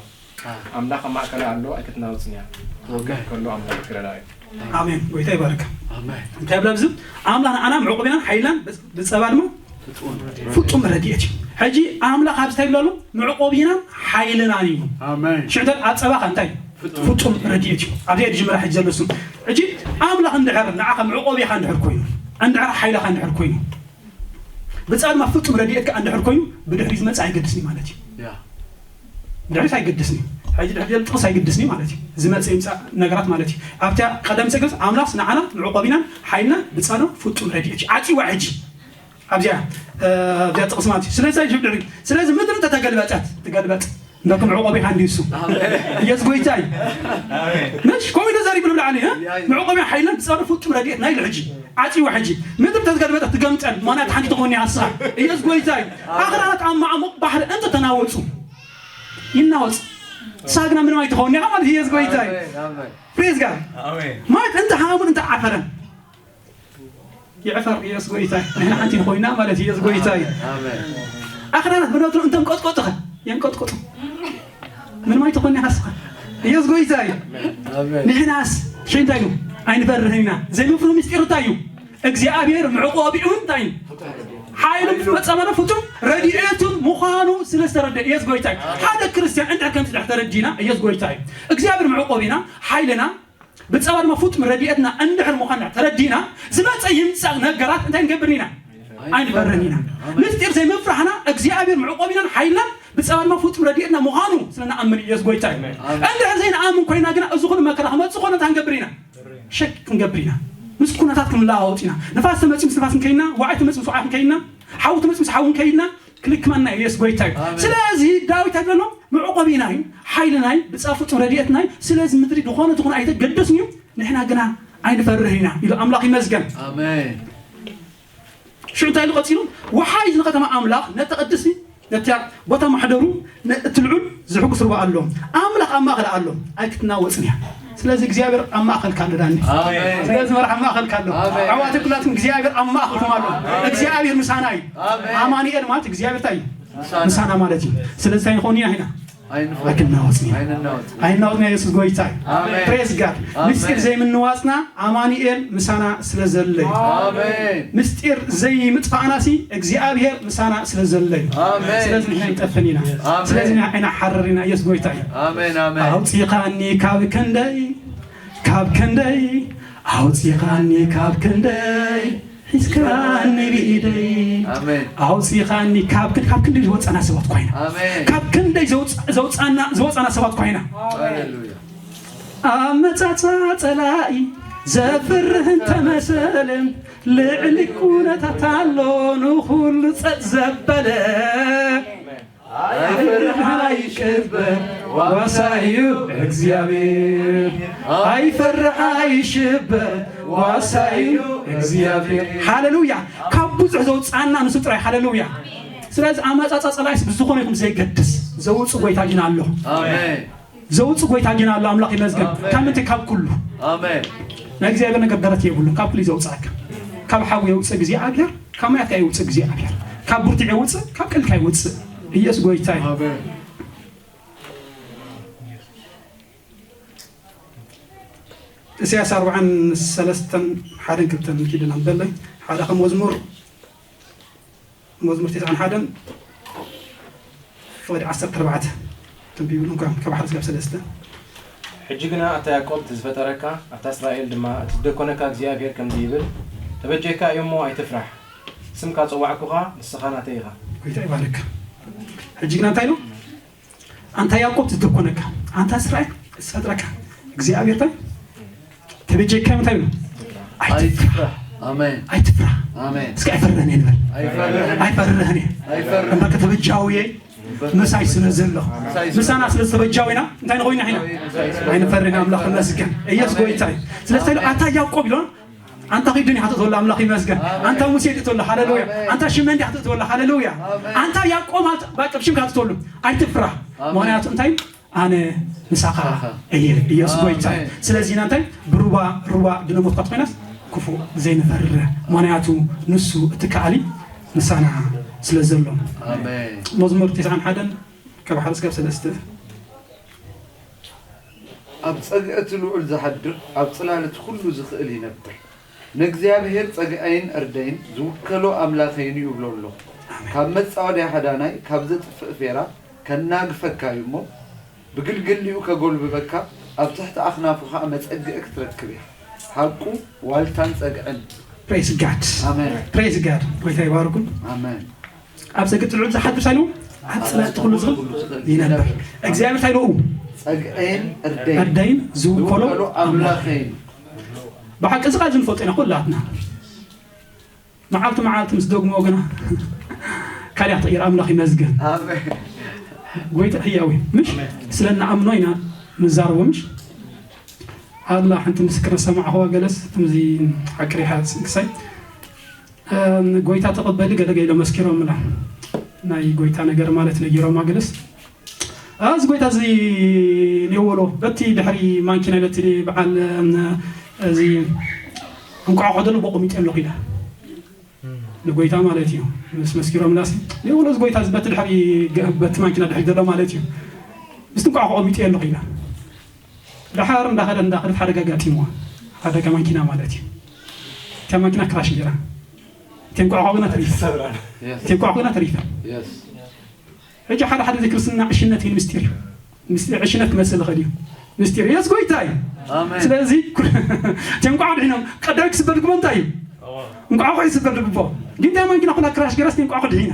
ኣምላኽ ኣብ ማእከላ ኣሎ ኣይክትናወጽን እያ። ከሎ ኣምላኽ ክረዳ እዩ። ኣሜን። ጎይታ ይባርካ። እንታይ ብላ ብዝብ ኣምላኽ ንዓና መዕቆቢናን ሓይልናን ብጸባ ድማ ፍጡም ረድኤት እዩ። ሕጂ ኣምላኽ ኣብዚ እንታይ ይብላ ኣሎ? መዕቆቢናን ሓይልናን እዩ። ሽዕተል ኣብ ጸባኻ እንታይ ፍጡም ረድኤት እዩ። ኣብዚ ድጅምራ ሕጂ ዘሎ እሱ ሕጂ ኣምላኽ እንድሕር ንዓኻ መዕቆቢኻ እንድሕር ኮይኑ እንድሕር ሓይልኻ እንድሕር ኮይኑ ብጻድማ ፍጹም ረድኤትካ እንድሕር ኮይኑ ብድሕሪ ዝመጽእ ኣይገድስን እዩ ማለት እዩ። ብድሕሪት ኣይገድስን እዩ። ሕጂ ድሕሪ ጥቕስ ኣይገድስን እዩ ማለት እዩ። ዝመጽእ ይምጻእ ነገራት ማለት እዩ። ኣብታ ቀደም ሰገስ ኣምላኽስ ንዓና መዕቆቢናን ሓይልና ብጻድማ ፍጹም ረድኤት እዩ። ዓጺዋ ሕጂ ኣብዚኣ ኣብዚኣ ጥቕስ ማለት እዩ። ስለዚ ኣይጅብ ድሕሪ ስለዚ ምድሪ እንተተገልበጠት ትገልበጥ እንደኩም ዕቆብ ይሃንዲሱ ኢየሱስ ጎይታይ ነሽ ኮሚዶ ዘሪቡ ልብላ ዓሊ ምዕቆብ ሓይለን ብጸሩ ፍጹም ረድኤት ናይ ልሕጂ ዓጺዋ ሕጂ ምድር ተዝገልበጠ ትገምጠል ማናት ሓንቲ ትኾኒ ኣስኻ ኢየሱስ ጎይታይ ኣኽራናት ኣብ ማዕሙቕ ባሕሪ እንተ ተናወጹ ይናወጽ ሳግና ምንም ኣይትኾኒ ማለት ኢየሱስ ጎይታይ praise God ማለት እንተ ሃሙን እንተ ዓፈረን ይዕፈር ኢየሱስ ጎይታይ ንሕና ሓንቲ ኮይና ማለት ኢየሱስ ጎይታይ ኣኽራናት ብነትሩ እንተንቀጥቀጡኸ የንቀጥቀጡ ምንም ኣይትኾኒ ሓስኻ ኢየሱስ ጎይታይ ንሕናስ ሽንታይ እዩ ኣይንፈርህን ኢና ዘይምፍሩ ምስጢር እንታይ እዩ እግዚኣብሔር ምዕቆቢኡ እንታይ እዩ ሓይሉ መጸመረ ፍጹም ረድኤቱን ምዃኑ ስለ ዝተረደ ኢየሱስ ጎይታይ ሓደ ክርስቲያን እንድሕር ከምዚ ድሕ ተረዲና ኢየሱስ ጎይታይ እግዚኣብሔር ምዕቆቢና ሓይልና ብጸባ ድማ ፍጹም ረድኤትና እንድሕር ምዃንና ተረዲና ዝመጸ ይምጻእ ነገራት እንታይ ንገብር ኢና ኣይንፈርን ኢና ምስጢር ዘይምፍራህና እግዚኣብሔር ምዕቆቢናን ሓይልናን ብጸባ ድማ ፍጹም ረድኤትና ምዃኑ ስለ ንኣምን ኢየሱስ ጎይታ እዩ እንድሕር ዘይንኣምን ኮይና ግና እዚ ኩሉ መከራ ክመጽእ ኮነ እንታይ ንገብር ኢና ሸክ ክንገብር ኢና ምስ ኩነታት ክንለዋወጥ ኢና ንፋስ ተመጺ ምስ ንፋስ ንከይና ዋዓይ ተመጺ ምስ ዋዓይ ንከይና ሓዊ ተመጺ ምስ ሓዊ ንከይና ክልክመና እዩ የሱስ ጎይታ እዩ ስለዚ ዳዊት ኣይብለኖ መዕቆቢና እዩ ሓይልና እዩ ብፃ ፍፁም ረድኤትና እዩ ስለዚ ምድሪ ዝኾነ ዝኾነ ኣይተገደስን እዩ ንሕና ግና ኣይንፈርህ ኢና ኢሉ ኣምላኽ ይመስገን ኣሜን ሽዑ እንታይ ኢሉ ቀፂሉ ወሓይዝ ንከተማ ኣምላኽ ነቲ ቅድሲ ነቲ ቦታ ማሕደሩ እቲ ልዑል ዝሕጉስ ርባ ኣሎ ኣምላኽ ኣብ ማእኸል ኣሎ ኣይክትናወፅን እያ ስለዚ እግዚኣብሔር ኣብ ማእኸልካ ኣሎ ዳኒ ስለዚ መርሓ ኣብ ማእኸልካ ኣሎ ኣሕዋተይ ኩላትኩም እግዚኣብሔር ኣብ ማእኸልኩም ኣሎ እግዚኣብሔር ምሳና እዩ ኣማኑኤል ማለት እግዚኣብሔር እንታይ እዩ ምሳና ማለት እዩ ስለዚ እንታይ ንኸውን ኢና ኢና ኣይክናወፅን ኢና ኣይናወፅና የሱስ ጎይታ እዩ ፕሬዝ ጋድ ምስጢር ዘይምንዋፅና ኣማኑኤል ምሳና ስለ ዘሎ እዩ ምስጢር ዘይምጥፋእና ሲ እግዚኣብሔር ምሳና ስለ ዘሎ እዩ ስለዚ ንሕና ይጠፍን ኢና ስለዚ ንሕና ሓርር ኢና ኢየሱስ ጎይታ እዩ ኣውፂኻኒ ካብ ክንደይ ካብ ክንደይ ኣውፂኻኒ ካብ ክንደይ ሒዝካኒ ብኢደይ ኣውፂኻኒ ካብ ክንደይ ካብ ክንደይ ዝወፃና ሰባት ኮይና ካብ ክንደይ ዘውፃና ሰባት ኮይና ኣመፃፃ ፀላኢ ዘፍርህን ተመሰልን ልዕሊ ኩነታት ኣሎ ንኹሉ ፀጥ ዘበለ ኣይፍርሃ ይሽበር ዋሳዩ እግዚኣብሔር ኣይፍርሃ ይሽበር ዋሳዩ እግዚኣብሔር ሃሌሉያ ካብ ብዙሕ ዘውፃና ንሱ ጥራይ ሃሌሉያ ስለዚ ኣመጻጻ ጸላኢስ ብዝኾነ ይኹን ዘይገድስ ዘውጽእ ጎይታ ግን ኣሎ። ኣሜን። ዘውጽእ ጎይታ ግን ኣሎ። ኣምላኽ ይመስገን። ኣሜን። ካብ ምንታይ? ካብ ኩሉ። ኣሜን። ናይ እግዚኣብሔር ነገር ደረት የብሉን። ካብ ኩሉ ዘውጽኣካ። ካብ ሓዊ የውጽእ እግዚኣብሔር፣ ካብ ማያት የውጽእ እግዚኣብሔር። ካብ ብርቱዕ የውጽእ፣ ካብ ቀልካ የውጽእ። ኢየሱስ ጎይታ እዩ። ኣሜን። ኢሳያስ ኣርብዓን ሰለስተን ሓደን ክልተን ኪድና በለይ ሓደ ከም መዝሙር መዝሙር ተስዓን ሓደን ፍቕዲ ዓሰርተ ኣርባዕተ ተንቢቡ እንኳን ካብ ሓደ ስጋብ ሰለስተ ሕጂ ግና ኣታ ያዕቆብ እቲ ዝፈጠረካ ኣታ እስራኤል ድማ እቲ ዝደኮነካ እግዚኣብሔር ከምዚ ይብል ተበጀካ እዮ እሞ ኣይትፍራሕ ስምካ ጸዋዕኩኻ ንስኻ ናተይ ኢኻ ጎይታ ይባርክ። ሕጂ ግና እንታይ ነው? ኣንታ ያዕቆብ ዝደኮነካ ኣንታ እስራኤል ዝፈጥረካ እግዚኣብሔር እንታይ ተበጀካ እንታይ ነው? ኣይትፍራሕ። ኣይትፍራሕ። ኣሜን። ኣይትፍራሕ። ኣሜን። እስኪ ኣይፈርህን እየ ንበል። ኣይፈርህን። ኣይፈርህን እየ ኣይፈርህን። እምበር ከተበጃዊ እየ ምሳይ ስለ ዘሎ ምሳና ስለ ዝተበጃዊና እንታይ ንኾይና ኢና ኣይንፈርህን። ኣምላኽ ይመስገን። ኢየሱስ ጎይታ እዩ። ስለዚ እንታይ ኢሉ ኣታ ያዕቆብ ኢሎ ኣንታ ኺድን ይሓትእተሉ ኣምላኽ ይመስገን። ኣንታ ሙሴ ይትእተሉ ሃሌሉያ። ኣንታ ሽመ እንዲ ሓትእተሉ ሃሌሉያ። ኣንታ ያዕቆብ ማለት ባቅብ ሽም ካትእተሉ ኣይትፍራሕ። ምክንያቱ እንታይ ኣነ ምሳኻ እየ። ኢየሱስ ጎይታ እዩ። ስለዚ ኢና እንታይ ብሩባ ሩባ ድነሞት ካት ኮይናስ ክፉእ ዘይንፈርህ ምክንያቱ ንሱ እቲ ከኣሊ ምሳና ስለ ዘሎ። ኣሜን። መዝሙር ተስዓን ሓደን ካብ ሓደ ስጋብ ሰለስተ ኣብ ጸግዒ እቲ ልዑል ዝሓድር ኣብ ጽላል እቲ ኩሉ ዝኽእል ይነብር። ንእግዚኣብሔር ጸግዐይን ዕርደይን ዝውከሎ ኣምላኸይን እዩ እብሎ ኣለኹ። ካብ መጻወድያ ሓዳናይ ካብ ዘጥፍእ ፌራ ከናግፈካ እዩ እሞ ብግልግሊኡ ከጎልብበካ ኣብ ትሕቲ ኣኽናፉ ኸኣ መጸግዒ ክትረክብ እያ። ሓቁ ዋልታን ጸግዕን። praise God ኣሜን። praise God። ጎይታ ይባርኩም። ኣሜን። ኣብ ጸግዒ እቲ ልዑል ዝሓድር እንታይ ነው? ኣብ ጽላል እቲ ኩሉ ዝኽእል ይነብር። እግዚኣብሔር እንታይ ነው? ጸግዐይን ዕርደይን ዕርደይን ዝውከሎ ዝውከሎ ኣምላኸይን። ብሓቂ እዚ ቃል ዝንፈልጦ ኢና ኩላትና መዓልቲ መዓልቲ ምስ ደግሞ ግና ካልያ ትቕይር። ኣምላኽ ይመስገን። ኣሜን። ጎይታ ህያው እዩ። ምሽ ስለ እንኣምኖ ኢና ንዛረቦ። ምሽ ኣላ ሓንቲ ምስክር ሰማዕኹዋ ገለስ ከምዚ ሓቂ ሪሓ ክሳይ ጎይታ ተቐበሊ ገለ ገለ መስኪሮምላ ናይ ጎይታ ነገር ማለት ነጊሮማ ገለስ እዚ ጎይታ እዚ ኔወሎ በቲ ድሕሪ ማንኪና በቲ በዓል እዚ እንቋቑሖ ዘሎ ቦቆሚጠ ኣለኹ ኢላ ንጎይታ ማለት እዩ። ምስ መስኪሮም ላሲ ኔወሎ እዚ ጎይታ እዚ በቲ ድሕሪ በቲ ማንኪና ድሕሪ ዘሎ ማለት እዩ። ምስቲ እንቋቑሖ ቆሚጠ ኣለኹ ኢላ ድሓር እንዳኸደ እንዳኸደት ሓደጋ ኣጋጢምዋ። ሓደጋ ማንኪና ማለት እዩ። እታ ማንኪና ክራሽ ገይራ። እተን ቋቑሖ ግና ተሪፈን። እተን ቋቑሖ ግና ተሪፈን። ሕጂ ሓደ ሓደ እዚ ክርስትና ዕሽነት ግን ምስጢር እዩ። ምስጢር ዕሽነት ክመስል ይኽእል እዩ። ምስጢር የስ ጎይታ እዩ። ስለዚ እተን ቋቑሖ ድሒኖም ቀዳዊ ክስበር ድግቦ እንታይ እዩ? እንቋቑሖ ይስበር ድግቦ። ግን እታ ማንኪና ኩላ ክራሽ ገይራስ እተን ቋቑሖ ድሒና።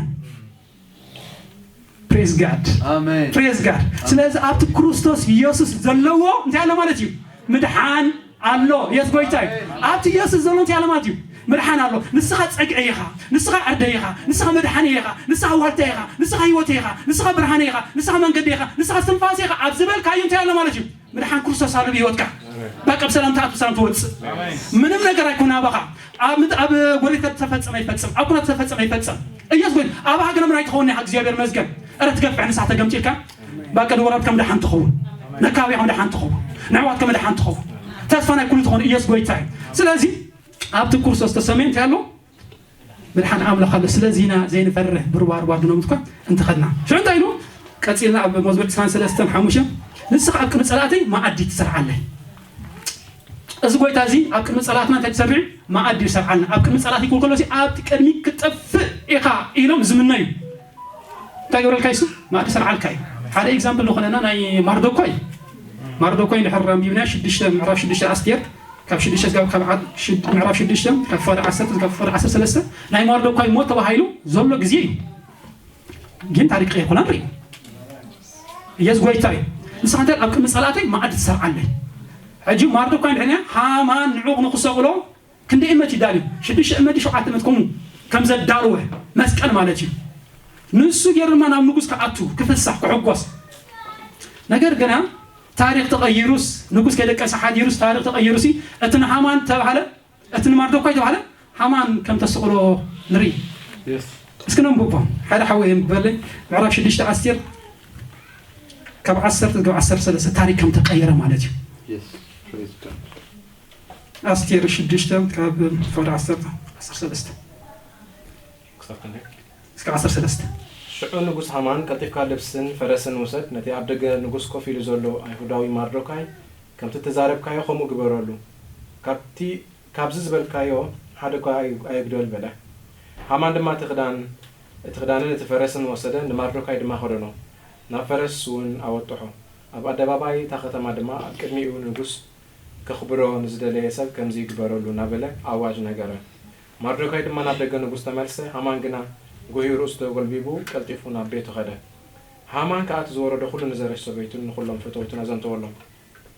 Praise God። ኣሜን። Praise God። ስለዚ ኣብቲ ክርስቶስ ኢየሱስ ዘለዎ እንታይ ኣሎ ማለት እዩ? ምድሓን ኣሎ። የስ ጎይታ እዩ። ኣብቲ ኢየሱስ ዘሎ እንታይ ኣሎ ማለት እዩ? ምድሓን ኣሎ። ንስኻ ጸግዒ ኢኻ፣ ንስኻ ዕርደይ ኢኻ፣ ንስኻ መድሓኒ ኢኻ፣ ንስኻ ዋልታ ኢኻ፣ ንስኻ ህይወት ኢኻ፣ ንስኻ ብርሃን ኢኻ፣ ንስኻ መንገዲ ኢኻ፣ ንስኻ እስትንፋስ ኢኻ ኣብ ዝበልካዮ እንታይ ኣሎ ማለት እዩ? ምድሓን ክርስቶስ ኣሎ ብህይወትካ። በቃ ብሰላም ትኣቱ ብሰላም ትወጽእ። ምንም ነገር ኣይኮን ኣባኻ። ኣብ ምድ- ኣብ ጎረቤት ተፈጸመ ይፈጸም፣ ኣብ ኩናት ተፈጸመ ይፈጸም። ኢየሱስ ጎይታ ኣብ ሃገርና ምን ኣይትኸውን ኢኻ። እግዚኣብሔር መስገን። እረ ትገፍዕ ንስኻ ተገምጢልካ በቃ ንወራድ ከም ደሓን ትኸውን፣ ነካብያ ከም ደሓን ትኸውን፣ ንዕዋት ከም ደሓን ትኸውን፣ ተስፋ ናይ ኩሉ ትኸውን ኢየሱስ ጎይታ እዩ። ስለዚ ኣብቲ ክርስቶስ ተሰምየ እንታይ ኣሎ ምድሓን ኣምላኽ ኣሎ። ስለዚ ኢና ዘይንፈርህ ብሩባሩባ ድኖምት እኳ እንተኸድና። ሽዑ እንታይ ኢሉ ቀጺልና ኣብ መዝሙር ዕስራን ሰለስተን ሓሙሽተ ንስኻ ኣብ ቅድሚ ጸላእተይ መኣዲ ትሰርዓለይ። እዚ ጎይታ እዚ ኣብ ቅድሚ ጸላእትና እንታይ ትሰርዕ መኣዲ ይሰርዓልና። ኣብ ቅድሚ ጸላእተይ ክብል ከሎ ኣብቲ ቅድሚ ክትጠፍእ ኢኻ ኢሎም ዝምነዩ እንታይ ገብረልካ ይሱ መኣዲ ሰርዓልካ እዩ። ሓደ ኤግዛምፕል ዝኾነና ናይ ማርዶኳይ ማርዶኳይ እንድሕር ኣንቢብና ሽዱሽተ ምዕራፍ ሽዱሽተ ኣስቴር ካብ ሽዱሽተ ካብ ካብ ዓድ ሽድ ምዕራፍ ሽዱሽተ ካብ ፍቕዲ ዓሰርተ ካብ ፍቕዲ ዓሰርተ ሰለስተ ናይ ማርዶኳይ ሞት ተባሂሉ ዘሎ ግዜ እዩ። ግን ታሪክ ከይኮና ንርኢ ኢየሱስ ጎይታ እዩ። ንስኻ እንታይ ኣብ ቅድሚ ጸላእተይ መኣዲ ትሰርዓለይ። ሕጂ ማርዶኳይ እንድሕር ሃማን ንዑቕ ንክሰቕሎ ክንደይ እመት ይዳልዩ ሽዱሽተ እመት ሸውዓተ እመት ከምኡ ከም ዘዳለወ መስቀል ማለት እዩ። ንሱ ገይሩ ድማ ናብ ንጉስ ክኣቱ ክፍሳሕ ክሕጎስ ነገር ግና ታሪክ ተቐይሩስ ንጉስ ከይደቀሰ ሓዲሩስ ታሪክ ተቐይሩሲ እቲ ንሃማን ተባሃለ እቲ ንማርዶኳይ ተባሃለ ሃማን ከም ተስቕሎ ንርኢ። እስኪ ነንብቦ። ሓደ ሓወይ የንብበለይ። ምዕራፍ ሽዱሽተ ኣስቴር ካብ ዓሰርተ ካብ ዓሰርተ ሰለስተ ታሪክ ከም ተቐየረ ማለት እዩ። Yes, praise God. ኣስቴር ሽዱሽተ ካብ ፍቕዲ ዓሰርተ ዓሰርተ ሰለስተ ክሳብ ክንደይ? እስከ ዓሰርተ ሰለስተ። ሽዑ ንጉስ ሃማን፣ ቀልጢፍካ ልብስን ፈረስን ውሰድ፣ ነቲ ኣብ ደገ ንጉስ ኮፍ ኢሉ ዘሎ ኣይሁዳዊ ማርዶካይ ከምቲ እተዛረብካዮ ከምኡ ግበረሉ። ካብቲ ካብዚ ዝበልካዮ ሓደ እኳ ኣይ- ኣየጉደል በለ። ሃማን ድማ እቲ ክዳን እቲ ክዳንን እቲ ፈረስን ወሰደ፣ ንማርዶካይ ድማ ከደኖ፣ ናብ ፈረስ እውን ኣወጥሖ። ኣብ ኣደባባይ እታ ከተማ ድማ ኣብ ቅድሚኡ ንጉስ ከኽብሮ ንዝደለየ ሰብ ከምዚ ይግበረሉ እናበለ ኣዋጅ ነገረ። ማርዶካይ ድማ ናብ ደገ ንጉስ ተመልሰ። ሃማን ግና ጉህዩ ርእሱ ተጎልቢቡ ቀልጢፉ ናብ ቤቱ ኸደ። ሃማን ከኣ እቲ ዝወረዶ ኹሉ ንዘረሽ ሰበይቱን ንኹሎም ፈተውቱን ኣዘንተወሎም።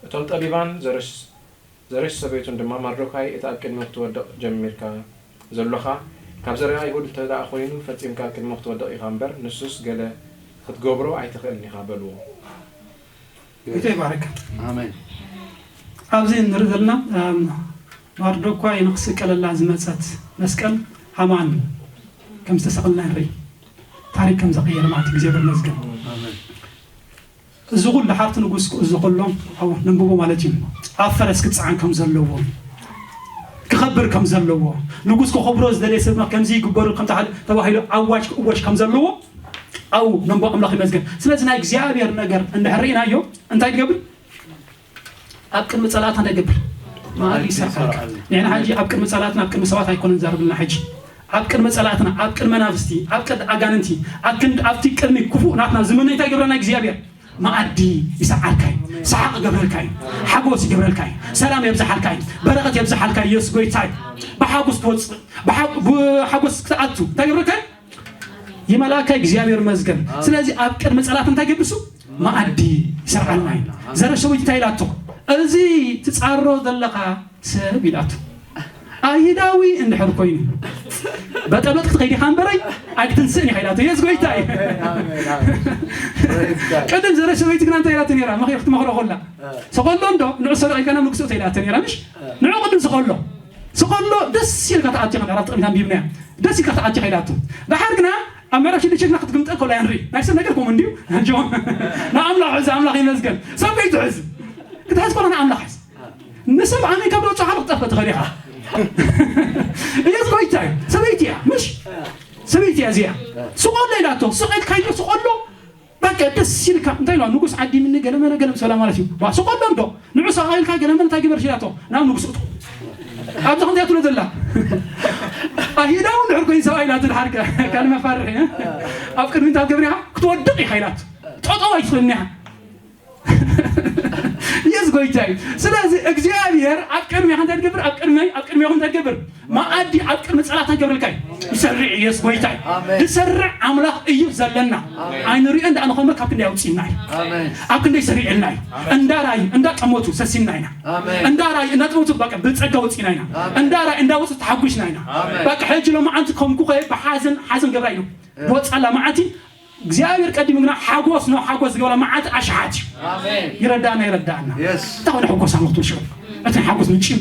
እቶም ጠቢባን ዘረሽ ዘረሽ ሰበይቱን ድማ፣ ማርዶካይ፣ እቲ ኣብ ቅድሚ ክትወድቕ ጀሚርካ ዘሎኻ፣ ካብ ዘርኣ ኣይሁድ እንተ ደኣ ኾይኑ፣ ፈጺምካ ኣብ ቅድሚ ክትወድቕ ኢኻ እምበር፣ ንሱስ ገለ ክትገብሮ ኣይትኽእልን ኢኻ፣ በልዎ። ጌታ ይባረክ። ኣሜን። ኣብዚ ንርኢ ዘለና እም፣ ማርዶኳይ ንክስቀለላ ዝመፀት መስቀል ሃማን ከም ዝተሰቐልና ንርኢ። ታሪክ ከም ዘቐየረ ማለት እዩ። እግዚኣብሔር ይመስገን። ኣሜን። እዚ ኩሉ ሓርቲ ንጉስ እዚ ኩሎም ኣብኡ ነንብቦ ማለት እዩ። ኣብ ፈረስ ክፀዓን ከም ዘለዎ፣ ክኸብር ከም ዘለዎ፣ ንጉስ ክኸብሮ ዝደለየ ሰብ ከምዚ ይግበሩ ከም ተባሂሉ ተባሂሉ ኣዋጅ ክእወጅ ከም ዘለዎ ኣብኡ ነንብቦ። ኣምላኽ ይመስገን። ስለዚ ናይ እግዚኣብሔር ነገር እንድሕር ርኢናዮ እንታይ ትገብር? ኣብ ቅድሚ ጸላእታ እንታይ ትገብር? መኣዲ ይሰርዓልካ። ንሕና ሕጂ ኣብ ቅድሚ ጸላእትና ኣብ ቅድሚ ሰባት ኣይኮነን ዘርብልና ሕጂ ኣብ ቅድሚ ጸላእትና ኣብ ቅድሚ መናፍስቲ ኣብ ቅድሚ ኣጋንንቲ ኣብ ክንዲ ኣብቲ ቅድሚ ክፉእ ናትና ዝምነ እንታይ ይገብረና እግዚኣብሔር? መኣዲ ይሰርዓልካ እዩ። ሰሓቕ ይገብረልካ እዩ። ሓጎስ ይገብረልካ እዩ። ሰላም የብዝሓልካ እዩ። በረኸት የብዝሓልካ እዩ። ኢየሱስ ጎይታ እዩ። ብሓጎስ ትወጽእ ብሓ- ብሓጎስ ክትኣቱ እንታይ ይገብረልካ እዩ? ይመልኣካ እዩ። እግዚኣብሔር ይመስገን። ስለዚ ኣብ ቅድሚ ጸላት እንታይ ገብሱ? መኣዲ ይሰርዓልና እዩ። ዘረ ሰበይቲ እንታይ ኢላቶ? እዚ ትጻሮ ዘለኻ ሰብ ኢላቶ። ኣይሁዳዊ እንድሕር ኮይኑ በጠበጥ ክትኸይድ ኢኻ እምበረይ ኣይክትንስእን ኢኻ ኢላቶ። የስ ጎይታ እዩ። ኣሜን፣ ኣሜን። Praise God. ቅድም ዘረ ሰበይቲ ግና እንታይ ኢላቶ ነይራ? ምኽሪ ክትመኽሮ ከላ ሰቐሎ እንዶ ንዑ ሰረቕ ኢልካ ናብ ንግስኡ ኢላቶ ነይራ። ምሽ ንዑ ቅድም ሰቐሎ ሰቐሎ ደስ ኢልካ ተኣቲ ኢኻ። ምዕራፍ ጥቕሚት ኣንቢብናያ። ደስ ኢልካ ተኣቲ ኢኻ ኢላቶ። ደሓር ግና ኣብ ምዕራፍ ሽዱሽተ ግና ክትግምጠ ከሎ እያ ንርኢ። ናይ ሰብ ነገር ከምኡ እንድዩ። ንኣምላኽ ሕዚ ኣምላኽ ይመስገን። ሰብ ከይትሕዝ ክትሕዝ ከሎ ንኣምላኽ ሕዝ። ንሰብ ኣሜን ካብ ደወፅኻ ክትጠፍእ ትኽእል ኢኻ። ኢየሱስ ጎይታ እዩ። ሰበይቲ እያ ምሽ ሰበይቲ እያ እዚኣ። ስቆሎ ኢላቶ ስቕ ኢልካዮ ስቆሎ በቃ ደስ ኢልካ እንታይ ኢልዋ ንጉስ ዓዲምኒ ገለመለ ገለ ምስ በላ ማለት እዩ። ዋ ስቆሎ እንዶ ንዑ ሰብኣይ ኢልካ ገለመለ እንታይ ግበር ኢላቶ ናብ ንጉስ እቶ። ኣብዚ ከምዚኣ ትብሎ ዘላ ኣይሁዳዊ እንድሕር ኮይኑ ሰብኣይ ኢላቶ ድሓር ካልእ መፋርሒ ኣብ ቅድሚ እንታይ ትገብር ኢኻ ክትወድቕ ኢኻ ኢላቶ። ጠጠው ኣይትኽእልን ኢኻ። የስ ጎይታ እዩ። ስለዚ እግዚኣብሔር ኣብ ቅድሚ እንታይ ትገብር ኣብ ቅድመይ ኣብ ቅድሚኹም እንታይ ትገብር መኣዲ ኣብ ቅድሚ ጸላታ ይገብረልካ እዩ። ይሰርዕ የስ ጎይታ እዩ። ኣሜን። ዝሰርዕ ኣምላኽ እዩ ዘለና። ኣይንሪኦ እንዳ ንኾመ ካብ ክንደይ ኣውፅእና እዩ። ኣሜን። ኣብ ክንደይ ሰሪዕልና እዩ። እንዳ ራዩ እንዳ ጠሞቱ ሰሲና ኢና። ኣሜን። እንዳ ራዩ እንዳ ጠሞቱ በቃ ብጸጋ ወፂና ኢና። ኣሜን። እንዳ ራዩ እንዳ ወፁ ተሓጒስና ኢና። ኣሜን። በቃ ሕጂ ሎማዓንቲ ከምኩ ኸ ብሓዘን ሓዘን ገብራ ኢሉ ወፃላ መዓቲ እግዚኣብሔር ቀዲሙ ግና ሓጎስ ነው ሓጎስ ዝገብራ መዓት ኣሽሓት እዩ። ኣሜን። ይረዳእና ይረዳእና። የስ። እንታይ ኾነ ሕጎስ ኣምልኽ ትብል ሽዑ እቲ ሓጎስ ምንጭ እዩ።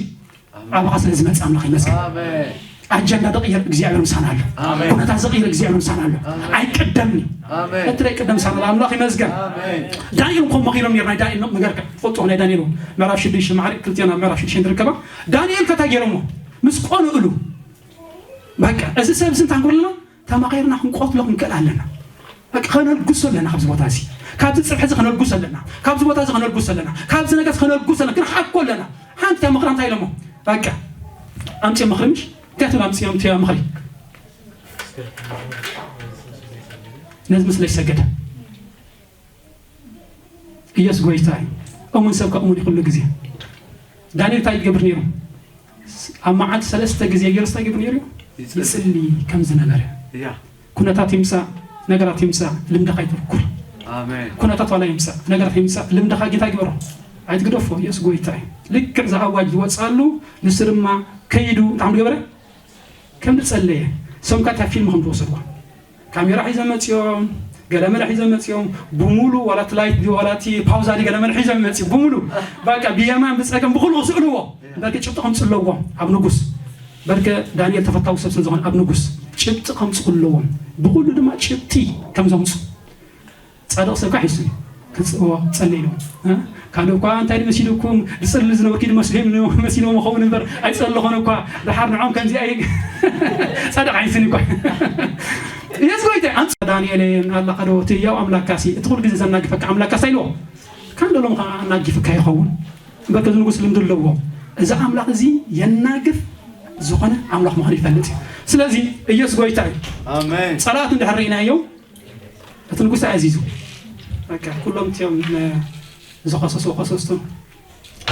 ኣባኻ ስለ ዝመጽእ ኣምላኽ ይመስገን። ኣሜን። ኣጀንዳ ዝቕየር እግዚኣብሔር ምሳና ኣሎ። ኣሜን። ኩነታት ዝቕየር እግዚኣብሔር ምሳና ኣሎ። ኣሜን። ኣይቅደምኒ ኣሜን። እቲ ዘይቅደም ምሳና ኣሎ ኣምላኽ ይመስገን። ኣሜን። ዳንኤል እኮ መኺሮም ነይር ናይ ዳንኤል ነገር ትፈልጡ ናይ ዳንኤል እውን ምዕራፍ ሽዱሽተ ማዕሪ ክልቲና ምዕራፍ ሽዱሽተ ንርከባ። ዳንኤል ከታ ገይሮሞ ምስ ቆንኡሉ በቃ እዚ ሰብ እዚ እንታይ ንክብለና ተማኺርና ክንቆትሎ ክንክእል ኣለና። በቃ ከነልግሶ ኣለና። ካብዚ ቦታ እዚ ካብዚ ፅብሒ እዚ ከነልግሶ ኣለና። ካብዚ ቦታ እዚ ከነልግሶ ኣለና። ካብዚ ነገር ከነልግሶ ኣለና። ክንሓኮ ኣለና። ሓንቲ እያ ምኽራ እንታይ ኢሎሞ በቃ ኣምፅኦ ምኽሪ ምሽ እንታይ ትብል ኣምፅኦ ምትያ ምኽሪ ነዚ ምስለ ይሰገደ ኢየሱስ ጎይታ እዩ። እሙን ሰብ ከእሙን እዩ ኩሉ ግዜ። ዳንኤል እንታይ ይገብር ነይሩ? ኣብ መዓልቲ ሰለስተ ግዜ ገይሩ እንታይ ይገብር ነይሩ? ይጽሊ። ይጽሊ ከም ዝነበረ። ያ። ኩነታት ይምጻእ፣ ነገራት ይምጻእ፣ ልምድኻ ኣይተርኩር። ኣሜን። ኩነታት ዋላ ይምጻእ፣ ነገራት ይምጻእ፣ ልምድኻ ጌታ ይግበሮ። ኣይትግደፎ፣ ኢየሱስ ጎይታ እዩ። ልክዕ እዚ ኣዋጅ ዝወጽኣሉ ንሱ ድማ ከይዱ እንታይ ከም ዝገበረ? ከም ዝጸለየ። ሰምካ እታ ፊልም ከም ዝወሰድዋ። ካሜራ ሒዘ መጺኦም፣ ገለመለ ሒዘ መጺኦም፣ ብሙሉ ዋላ እቲ ላይት ዋላ እቲ ፓውዛ ድዩ ገለመለ ሒዞም መጺኦም፣ ብሙሉ። በቃ ብየማን ብጸገም ብኹሉ ክስእልዎ። በርገ ጭብጢ ከምጽእ ኣለዎም ኣብ ንጉስ። በርገ ዳንኤል ተፈታዊ ሰብ ስለ ዝኾነ ኣብ ንጉስ። ጭብጢ ከምጽኡ ኣለዎም። ብኹሉ ድማ ጭብጢ ከም ዘምጽኡ ጻድቕ ሰብ ከዓ ሒሱ እዩ። ክጽዎ ጸልይ ኢሎም። እ? ካልእ እኳ እንታይ ድመሲሉኩም፣ ዝጸሊ ዝነበርኪ ድመስሎም፣ መሲሎም ይኸውን እምበር፣ ኣይጸለኾን እኳ። ደሓር ንዖም ከምዚ ኣይ-፣ ጻድቕ ኣይስን እኳ። የስ ጎይታ፣ ኣንጽ-፣ ዳንኤል፣ ኣላኻ ዶ እቲ ያው ኣምላካ ሲ፣ እቲ ኩሉ ግዜ ዘናግፈካ ኣምላካ ሲ ኢልዎ። ካን ደሎም ከዓ ኣናጊፍካ ይኸውን። እምበር ከዚ ንጉስ ልምዲ ኣለዎ። እዚ ኣምላኽ እዚ የናግፍ ዝኾነ ኣምላኽ ምዃኑ ይፈልጥ እዩ። ስለዚ ኢየሱስ ጎይታ እዩ። ኣሜን። ጸላእቱ እንድሕር ርኢናዮ፣ እቲ ንጉስ ኣዚዙ፣ በቃ፣ ኩሎም እቲኦም ን-፣ ዝኸሰሱ ከሰስቱ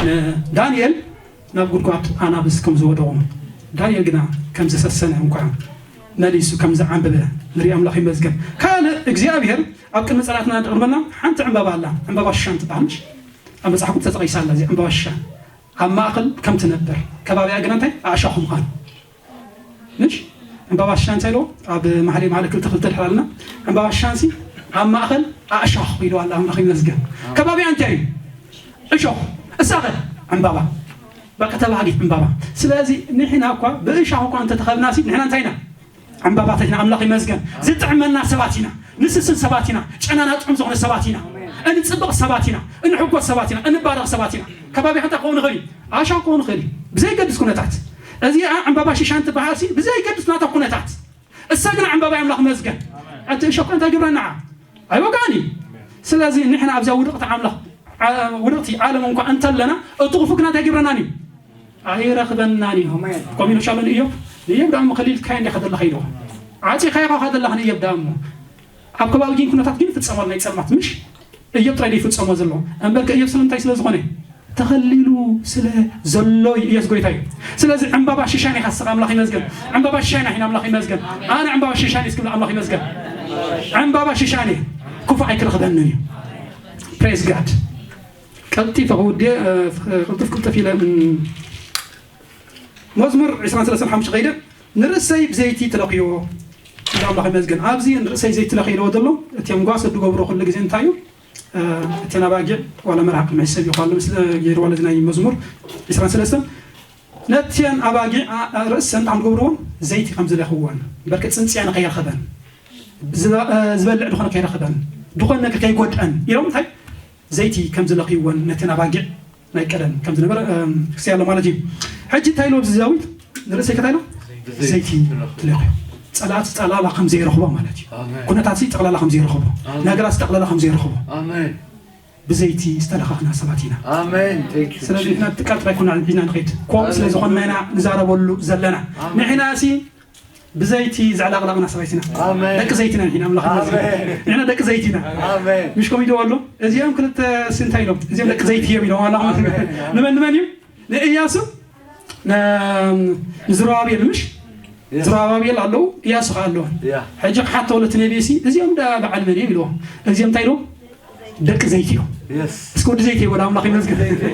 ንዳንኤል ናብ ጉድጓድ ኣናብስ ከም ዝወደቑ፣ ዳንኤል ግና ከም ዝሰሰነ እንኳ መሊሱ ከም ዝዓንበበ ንርኢ። ኣምላኽ ይመስገን። ካልእ እግዚኣብሔር ኣብ ቅድሚ ጸላእትና ድቕድመና ሓንቲ ዕምባባ ኣላ፣ ዕምባባ ሽሻን ትበሃል፣ ምሽ? ኣብ መጽሓፍ ቅዱስ ተጠቒሳ ኣላ፣ እዚ ዕምባባ ሽሻን ኣብ ማእከል ከም ትነብር፣ ከባቢኣ ግና እንታይ? ኣእሻኹ ምዃኑ። ምሽ? ዕምባባ ሽሻን እንታይ ኢልዎ? ኣብ መሓልየ መሓልይ ክልተ ክልተ ድሕር ኣለና። ዕምባባ ሽሻንሲ ኣብ ማእከል ኣእሻኹ ኢልዋ ኣሎ። ኣምላኽ ይመስገን። ከባቢኣ እንታይ እዩ? እሾኽ። እሳኸ? ዕምባባ። በቃ ተባሃጊት ዕምባባ። ስለዚ ንሕና እኳ ብእሻኹ እኳ እንተተኸብናሲ ንሕና እንታይ ኢና? ዕምባባታት ኢና። ኣምላኽ ይመስገን። ዝጥዕመና ሰባት ኢና። ንስስን ሰባት ኢና። ጨናና ጥዑም ዝኾነ ሰባት ኢና። እንጽብቕ ሰባት ኢና። እንሕጎስ ሰባት ኢና። እንባረኽ ሰባት ኢና። ከባቢ ሓንታ ክኸውን ይኽእል እዩ። ኣሻ ክኸውን ይኽእል እዩ። ብዘይገድስ ኩነታት። እዚኣ ዕምባባ ሽሻን ትበሃልሲ ብዘይገድስ ናታ ኩነታት። እሳ ግን ዕምባባ ኣምላኽ ይመስገን። እቲ እሾ እኳ እንታይ ግብረና? ኣይወጋእን እዩ። ስለዚ ንሕና ኣብዚኣ ውድቕቲ ኣምላኽ፣ ዓ-፣ ውድቕቲ ዓለም እንኳ እንተለና፣ እቲ ክፉእ ግና እንታይ ግብረናን እዩ? ኣይረኽበናን እዩ። ኣሜን። ከምኡ ኢሉ ሻሎ ንእዮብ፣ ንእዮብ ደኣ እሞ ከሊልካዮ እንዲኻ ዘለኻ ኢልዎ። ዓጺኻዮ ኢኻ ዘለኻ ንእዮብ ደኣ እሞ። ኣብ ከባቢ ግን ኩነታት ግን ይፍጸም ኣሎ ናይ ጸልማት፣ ምሽ? እዮብ ጥራይ ይፍጸሞ ዘሎ። እምበር ከእዮብ ስለምንታይ ስለ ዝኾነ? ተኸሊሉ ስለ ዘሎ እዩ። ኢየሱስ ጎይታ እዩ። ስለዚ ዕምባባ ሽሻን ኢኻ ንስኻ፣ ኣምላኽ ይመስገን። ዕምባባ ሽሻን ኢና፣ ኣምላኽ ይመስገን። ኣነ ዕምባባ ሽሻን እየ እስክብል፣ ኣምላኽ ይመስገን። ዕምባባ ሽሻን እየ። ክፉእ ኣይክረኽበንን እዩ። Praise God። ቀልጢፈ ክውድየ፣ እ፣ ቅልጥፍ ቅልጥፍ ኢለ፣ እም፣ መዝሙር ዕስራን ሰለስተን ሓሙሽተ ከይደ፣ "ንርእሰይ ብዘይቲ ትለኽዮ" ኢሉ ኣምላኽ ይመስገን። ኣብዚ "ንርእሰይ ዘይቲ ትለኽዮ" ኢልዎ ዘሎ፣ እቲኦም ጓሶት ዝገብሮ ኩሉ ግዜ እንታይ እዩ? እ፣ እተን ኣባጊዕ ዋላ መርሃ ቅድሚ ሰብ ይኾን ምስ ገይርዋ ለዚ ናይ መዝሙር ዕስራን ሰለስተን፣ ነተን ኣባጊዕ፣ ኣ፣ ርእሰን እንታም ዝገብርዎን ዘይቲ ከም ዝለኽዎን፣ በርክ ጽንጽያ ንኸይረኽበን፣ ዝበ-፣ እ፣ ዝበልዕ ድኾነ ከይረኽበን፣ ድኾነ ነገር ከይጎድአን ኢሎም እንታይ ዘይቲ ከም ዝለኽይወን ነተን ኣባጊዕ ናይ ቀደም ከም ዝነበረ፣ እም፣ ክስያ ኣሎ ማለት እዩ። ሕጂ እንታይ ኢሉ ኣብዚ ዳዊት ንርእሰይ ከታይ ኢሉ? ብዘይቲ ዘይቲ ትለኽዮ። ትለኽዮ። ጸላእቲ ጠቕላላ ከም ዘይረኽቦ ማለት እዩ። ኣሜን። ኩነታትሲ ጠቕላላ ከም ዘይረኽቦ። ኣሜን። ነገራት ጠቕላላ ከም ዘይረኽቦ። ኣሜን። ብዘይቲ ዝተለኻኽና ሰባት ኢና። ኣሜን። Thank you, ስለዚ Jesus። ንሕና ጥቀጥ ኣይኮና ሒዝና ንኸይድ። ከምኡ ኣሜን። ስለ ዝኾንና ኢና ንዛረበሉ ዘለና። ኣሜን። ንሕና ሲ ብዘይቲ ዘዕለቕለቕና ሰባት ኢና። ኣሜን። ደቂ ዘይቲ ኢና ንሕና፣ ኣምላኽ ይመስገን። ኣሜን። ንሕና ደቂ ዘይቲ ኢና። ኣሜን። ምሽ ከምኡ ኢልዎ ኣሎ? እዚኦም ክልተ ሲ እንታይ ኢሎም? እዚኦም ደቂ ዘይቲ እዮም ኢሎም። ኣምላኽ ኣሜን። ንመን ንመን እዩ? ንእያሱ፣ ን-፣ ንዝሩባቤል ምሽ? ያ። ዝሩባቤል ኣለዉ፣ እያሱ ኸዓ ኣለዉ። ያ። ሕጂ ክሓቶ ለቲ ነብይ ሲ፣ እዚኦም ዳ በዓል መን እዮም ኢልዎም። እዚኦም እንታይ ኢልዎም? ደቂ ዘይቲ እዮም። የስ። እስኪ ወዲ ዘይቲ ይበል፣ ኣምላኽ ይመስገን። ደቂ ዘይቲ።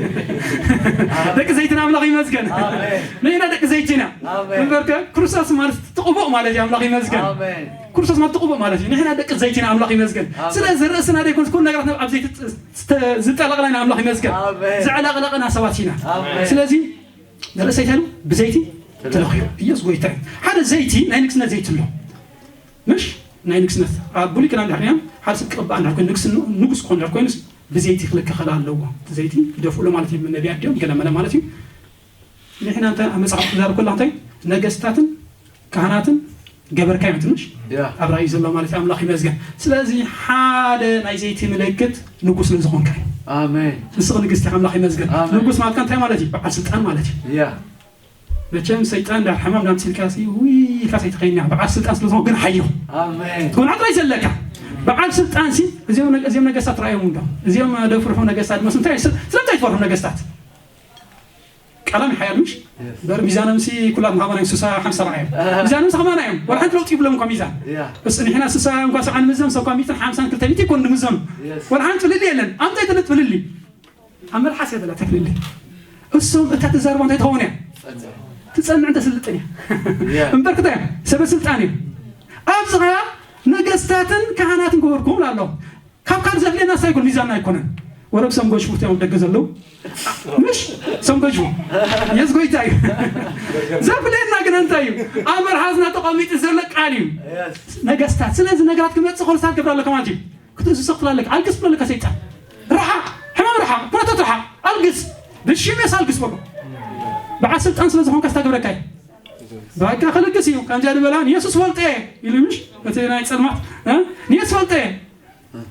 ደቂ ዘይትና ኣምላኽ ይመስገን። ኣሜን። ንሕና ደቂ ዘይቲ ኢና። ኣሜን። እምበርከ ክርስቶስ ማለት ትቕቡእ ማለት እዩ፣ ኣምላኽ ይመስገን። ኣሜን። ክርስቶስ ማለት ትቕቡእ ማለት እዩ። ንሕና ደቂ ዘይቲ ኢና፣ ኣምላኽ ይመስገን። ኣሜን። ስለዚ ርእስና ደይኮንስ ኩሉ ነገራት ኣብ ዘይቲ ዝ-፣ ዝጠ-፣ ዝጠለቕና ኢና፣ ኣምላኽ ይመስገን። ኣሜን። ዘዕለቕለቕና ሰባት ኢና። ኣሜን። ስለዚ ንርእሰይ እንታይ ኢሉ? ብዘይቲ ተለኽዩ። ኢየሱስ ጎይታ እዩ። ሓደ ዘይቲ፣ ናይ ንግስነት ዘይቲ ኣሎ። ምሽ? ናይ ንግስነት። ኣብ ብሉይ ኪዳን ድሕሪ እዮም፣ ሓደ ሰብ ክቕባእ እንድሕር ኮይኑ፣ ንግስ-፣ ንጉስ ክኾን እንድሕር ኮይኑስ፣ ብዘይቲ ክልከኸል ኣለዎ። ዘይቲ ይደፍእሉ ማለት እዩ፣ ነቢያት ድዮም፣ ገለ መለ ማለት እዩ። ንሕና እንታይ ኣብ መጽሓፍ ክዛረብ ከሎ እንታይ? ነገስታትን ካህናትን ገበርካዮም ትንሽ ያ። ኣብ ራእይ ዘሎ ማለት እዩ። ኣምላኽ ይመስገን። ስለዚ ሓደ ናይ ዘይቲ ምልክት ንጉስ ስለ ዝኾንካ እዩ። ኣሜን። ንስኺ ንግስቲ ኢኻ፣ ኣምላኽ ይመስገን። ኣሜን። ንጉስ ማለት እንታይ ማለት እዩ? በዓል ስልጣን ማለት እዩ። ያ። መቸም ሰይጣን እንዳ ሕማም እንዳምሲልካ ሲ፣ ውይ ኢልካ ሰይትኸይን ኢኻ። በዓል ስልጣን ስለ ዝኾንካ ግን ሓዮ። ኣሜን። ትኾን ጥራይ ዘለካ። በዓል ስልጣን ሲ፣ እዚኦም ነ-፣ እዚኦም ነገስታት ራእዮም እንዶ። እዚኦም ደፍርሑ ነገስታት መስሉ እንታይ ስለ-፣ ስለምንታይ ትፈርሑ ነገስታት? ቃላም ሓያል ምሽ? የስ። በር ሚዛኖም ሲ ኩላት ምሃባና እዮም፣ ስሳ ሓምሳ ሰብዓ እዮም። ኣሃ። ሚዛኖም ሲ ከማና እዮም። ወላ ሓንቲ ለውጢ ይብሎም እኳ ሚዛን። ያ። እስ ንሕና ስሳ እንኳ ሰብዓ ንምዘም፣ ሰብ እኳ ሚእትን ሓምሳን ክልተ ሚእቲ ይኮን ንምዘም። የስ። ወላ ሓንቲ ፍልልይ የለን። ኣምታይ ትልጥ ፍልልይ? ኣብ መልሓስ እያ ዘላ ተፍልልይ። እሶም እታ ትዛርቦ እንታይ ትኸውን እያ? ትጸንዕ። ትጸንዕ እንተ ስልጥን እያ። ያ። እምበር ክታይ እዮም? ሰበ ስልጣን እዮም። ኣብዚ ኸኣ ነገስታትን ካህናትን ክበርኩም ኣሎ። ካብ ካልእ ዘፍልየና እንታይ ይኮን? ሚዛንና ኣይኮነን። ወረብ ሰም ገሽፉ እዮም ደገ ዘለዉ። ምሽ? ሰም ገሽፉ። የስ ጎይታ እዩ። ዘፍልየና ግን እንታይ? ኣብ መርሃዝና ተቐሚጡ ዘሎ ቃል እዩ። ነገስታት፣ ስለዚ ነገራት ክመጽእ ከሎ ስታት ገብር ኣለካ ማለት እዩ። ክትእዝዞ ክትብል ኣለካ። ኣልግስ ብሎ ኣለካ ሰይጣን። ርሓቕ፣ ሕማም ርሓቕ፣ ኩነታት ርሓቕ፣ ኣልግስ። ብሽም የሱ ኣልግስ በሎ። በዓል ስልጣን ስለ ዝኾንካ ስታ ገብረካ እዩ። በቃ ክልግስ እዩ። ከምዚኣ ዝበላ ንየሱስ ፈልጠ ኢሉ ምሽ እቲ ናይ ጸልማት፣ እ? ንየሱስ ፈልጠ።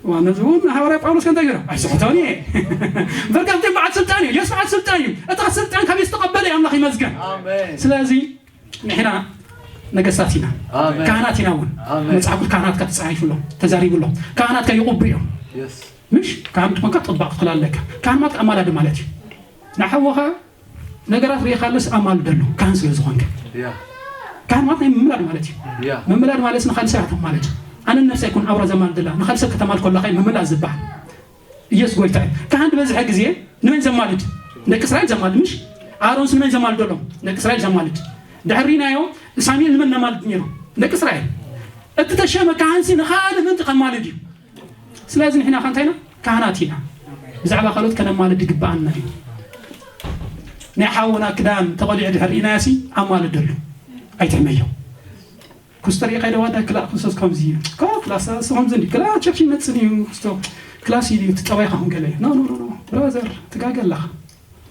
ዋ፣ ነዚ እውን ሃዋርያ ጳውሎስ ከ እንታይ ገይሩ? ኣይስሕቶን እየ። በቃ እቲ በዓል ስልጣን እዩ። የሱስ በዓል ስልጣን እዩ። እቲ ስልጣን ካብ ዝተቐበለ እዩ ኣምላኽ ይመስገን። ኣሜን። ስለዚ ንሕና ነገስታት ኢና። ኣሜን። ካህናት ኢና እውን። ኣሜን። መጽሓፍ ቅዱስ ካህናት ከ ተጻሒፉሎም፣ ተዛሪቡሎም። ካህናት ከ ይቕቡ እዮም። የስ። ምሽ ካህን ትኾንካ ጥባቕ ክትላለካ። ካህን ማለት ኣማላዲ ማለት እዩ። ንሓወኻ ነገራት ርኢኻለስ ኣማልደሉ ካህን ስለ ዝኾንካ። ያ። ካህን ማለት ናይ ምምላድ ማለት እዩ። ያ። ምምላድ ማለት ንኻልእ ሰባት ማለት እዩ። ኣነ ነፍሰይ ኣይኮን ኣብራ ዘማልደላ፣ ንኻልእ ሰብ ከተማል ከለኻ እዩ ምምላድ ዝበሃል። ኢየሱስ ጎይታ እዩ። ካህን ዝበዝሐ ግዜ ንመን ዘማልድ? ደቂ እስራኤል ዘማልድ ምሽ? ኣሮንስ ንመን ዘማልደሎም? ደቂ እስራኤል ዘማልድ። ድሕር ሪናዮ ሳሙኤል ንመን ነማልድ ነይሩ? ደቂ እስራኤል። እቲ ተሸመ ካህንሲ ንኻልእ ምእንቲ ከማልድ እዩ። ስለዚ ንሕና ከ እንታይ ኢና? ካህናት ኢና። ብዛዕባ ካልኦት ከነማልድ ይግብኣና እዩ። ናይ ሓውና ክዳን ተቐሊዑ ድሕር ሪናዮሲ ኣማልደሉ። ኣይትሕመዮ። ኩስተር ኢኻ ኢለ ዋዳ ክላእ ክርስቶስ ከምዚ እዩ። ከ ክላስ ስኹም ዝንዲ ክላ ቸርች ይመጽን እዩ። ክስቶ ክላስ እዩ እቲ ጠባይኻ ኹን ገለ። ኖ፣ ኖ፣ ኖ፣ ኖ። ብራዘር፣ ትጋገ ኣለኻ።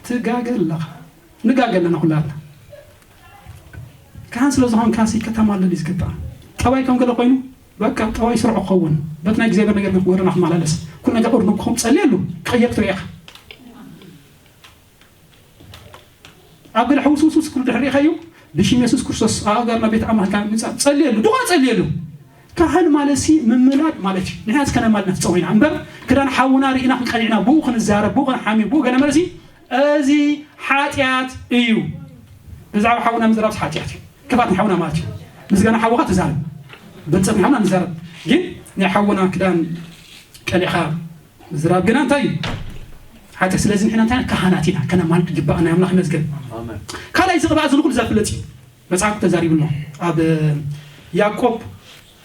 ትጋገ ኣለኻ። ንጋገ ኣለና ኩላትና። ካህን ስለ ዝኾንካ ሲ ከተማልል እዩ ዝግባእ። ጠባይ ከም ገለ ኮይኑ፣ በቃ ጠባይ ስርዑ ክኸውን። በት ናይ እግዚኣብሔር ነገር ግን ክወረና ክመላለስ። ኩሉ ነገር እርኑብ ክኸውን ጸልየሉ። ክቕየር ክትርኢ ኢኻ። ኣብ ገለ ሕውስውስውስ ክብል ድሕሪ ሪኢኻዮ፣ ብሽም የሱስ ክርስቶስ ኣብ ኣጋርና ቤት ኣምላኽ ኢልካ ምጻእ ጸልየሉ፣ ድኻ ጸልየሉ። ካህን ማለት ሲ ምምላድ ማለት እዩ። ንሕና እስከ ነማልድ ነፍጸው ኢና እምበር፣ ክዳን ሓውና ርኢና ክንቀኒዕና፣ ብኡ ክንዛረብ፣ ብኡ ክንሓሚ፣ ብኡ ገለ ማለት ሲ፣ እዚ ሓጢኣት እዩ። ብዛዕባ ሓውና ምዝራብስ ሓጢኣት እዩ። ክፋት ንሓውና ማለት እዩ። ምስጋና ሓውኻ ትዛረብ፣ ብልጸት ንሓውና ንዛረብ። ግን ናይ ሓውና ክዳን ቀሊዕኻ ምዝራብ ግና እንታይ እዩ? ሓጢኣት። ስለዚ ንሕና እንታይ ኢና? ካህናት ኢና። ከነማልድ ይግባኣና። ኣምላኽ ይመስገን። ኣሜን። ካልኣይ፣ እዚ ቅብኣት እዚ ንኹሉ ዘፍልጥ እዩ። መጽሓፍ ተዛሪቡ ኣሎ። ኣብ ያዕቆብ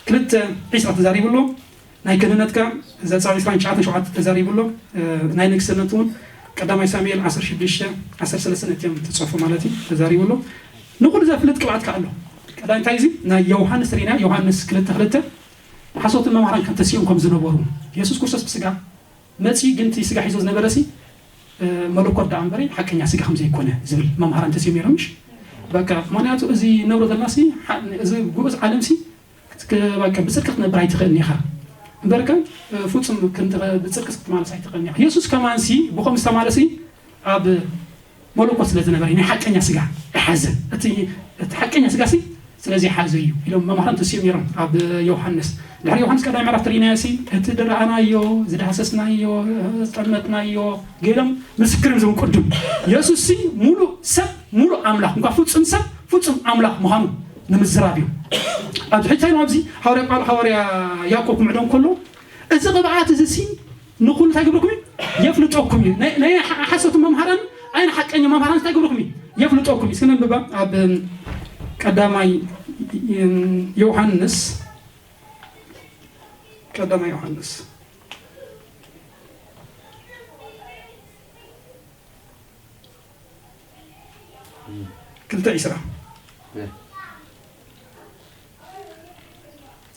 ክልተ ዒስራ ተዛሪቡ ኣሎ። ናይ ክህነትካ ዘጻው ዒስራን ትሽዓተን ሸውዓተ ተዛሪቡ ኣሎ። እ፣ ናይ ንግስነት እውን ቀዳማይ ሳሙኤል ዓሰርተ ሽዱሽተ ዓሰርተ ሰለስተ ነቲ እዮም ተጽሑፉ ማለት እዩ። ተዛሪቡ ኣሎ። ንኹሉ ዘፍልጥ ቅብኣት ከኣ ኣሎ። ቀዳማይ እንታይ እዚ? ናይ ዮሃንስ ርኢና፣ ዮሃንስ ክልተ ክልተ ሓሶትን መምሃራን ከም ተሲኦም ከም ዝነበሩ፣ የሱስ ክርስቶስ ብስጋ መጺኡ፣ ግን እቲ ስጋ ሒዞ ዝነበረ ሲ፣ እ፣ መለኮት ደኣ እምበሪ ሓቀኛ ስጋ ከም ዘይኮነ ዝብል መምሃራን ተሲኦም ነይሮም፣ ምሽ? በቃ፣ ምኽንያቱ እዚ ነብሮ ዘለና ሲ፣ ሓ-፣ እዚ ግኡዝ ዓለም ሲ፣ ክ-፣ በቃ፣ ብጽድቂ ክትነብር ኣይትኽእልን ኢኻ። እምበርከ፣ እ፣ ፍጹም ክንተ-፣ ብጽድቂ ክትማለስ ኣይትኽእልን ኢኻ። የሱስ ከማን ሲ፣ ብኸም ዝተማለሲ ኣብ መለኮት ስለ ዝነበረ ናይ ሓቀኛ ስጋ ኣይሓዘን። እቲ፣ እቲ ሓቀኛ ስጋ ሲ ስለዚ ሓዘ እዩ ኢሎም መምሃራን ተሲኦም ነይሮም ኣብ ዮሃንስ። ድሕሪ ዮሃንስ ቀዳማይ ምዕራፍ ትርኢናዮ ሲ እቲ ዝረኣናዮ፣ ዝዳህሰስናዮ፣ ዝጠመትናዮ ገሎም ምስክር እዮም ዝህቡ ቅድም። የሱስ ሲ ሙሉእ ሰብ፣ ሙሉእ ኣምላኽ፣ እንኳ ፍጹም ሰብ፣ ፍጹም ኣምላኽ ምዃኑ ንምዝራብ እዩ። ኣብዚ ሕጂ እንታይ ኢሎም ኣብዚ ሃዋርያ ጳውሎ-፣ ሃዋርያ ያዕቆብ ክምዕዶ እንከሎ፣ እዚ ቅብኣት እዚ ሲ ንኹሉ እንታይ ገብረኩም እዩ? የፍልጠኩም እዩ። ናይ፣ ናይ ሓ-፣ ሓሶት መምሃራን፣ ኣይ ንሓቀኛ መምሃራን እንታይ ገብረኩም እዩ? የፍልጠኩም እዩ። እስኪ ነንብባ ኣብ፣ እም፣ ቀዳማይ፣ እም፣ ዮሃንስ፣ ቀዳማይ ዮሃንስ ክልተ ዒስራ። እ።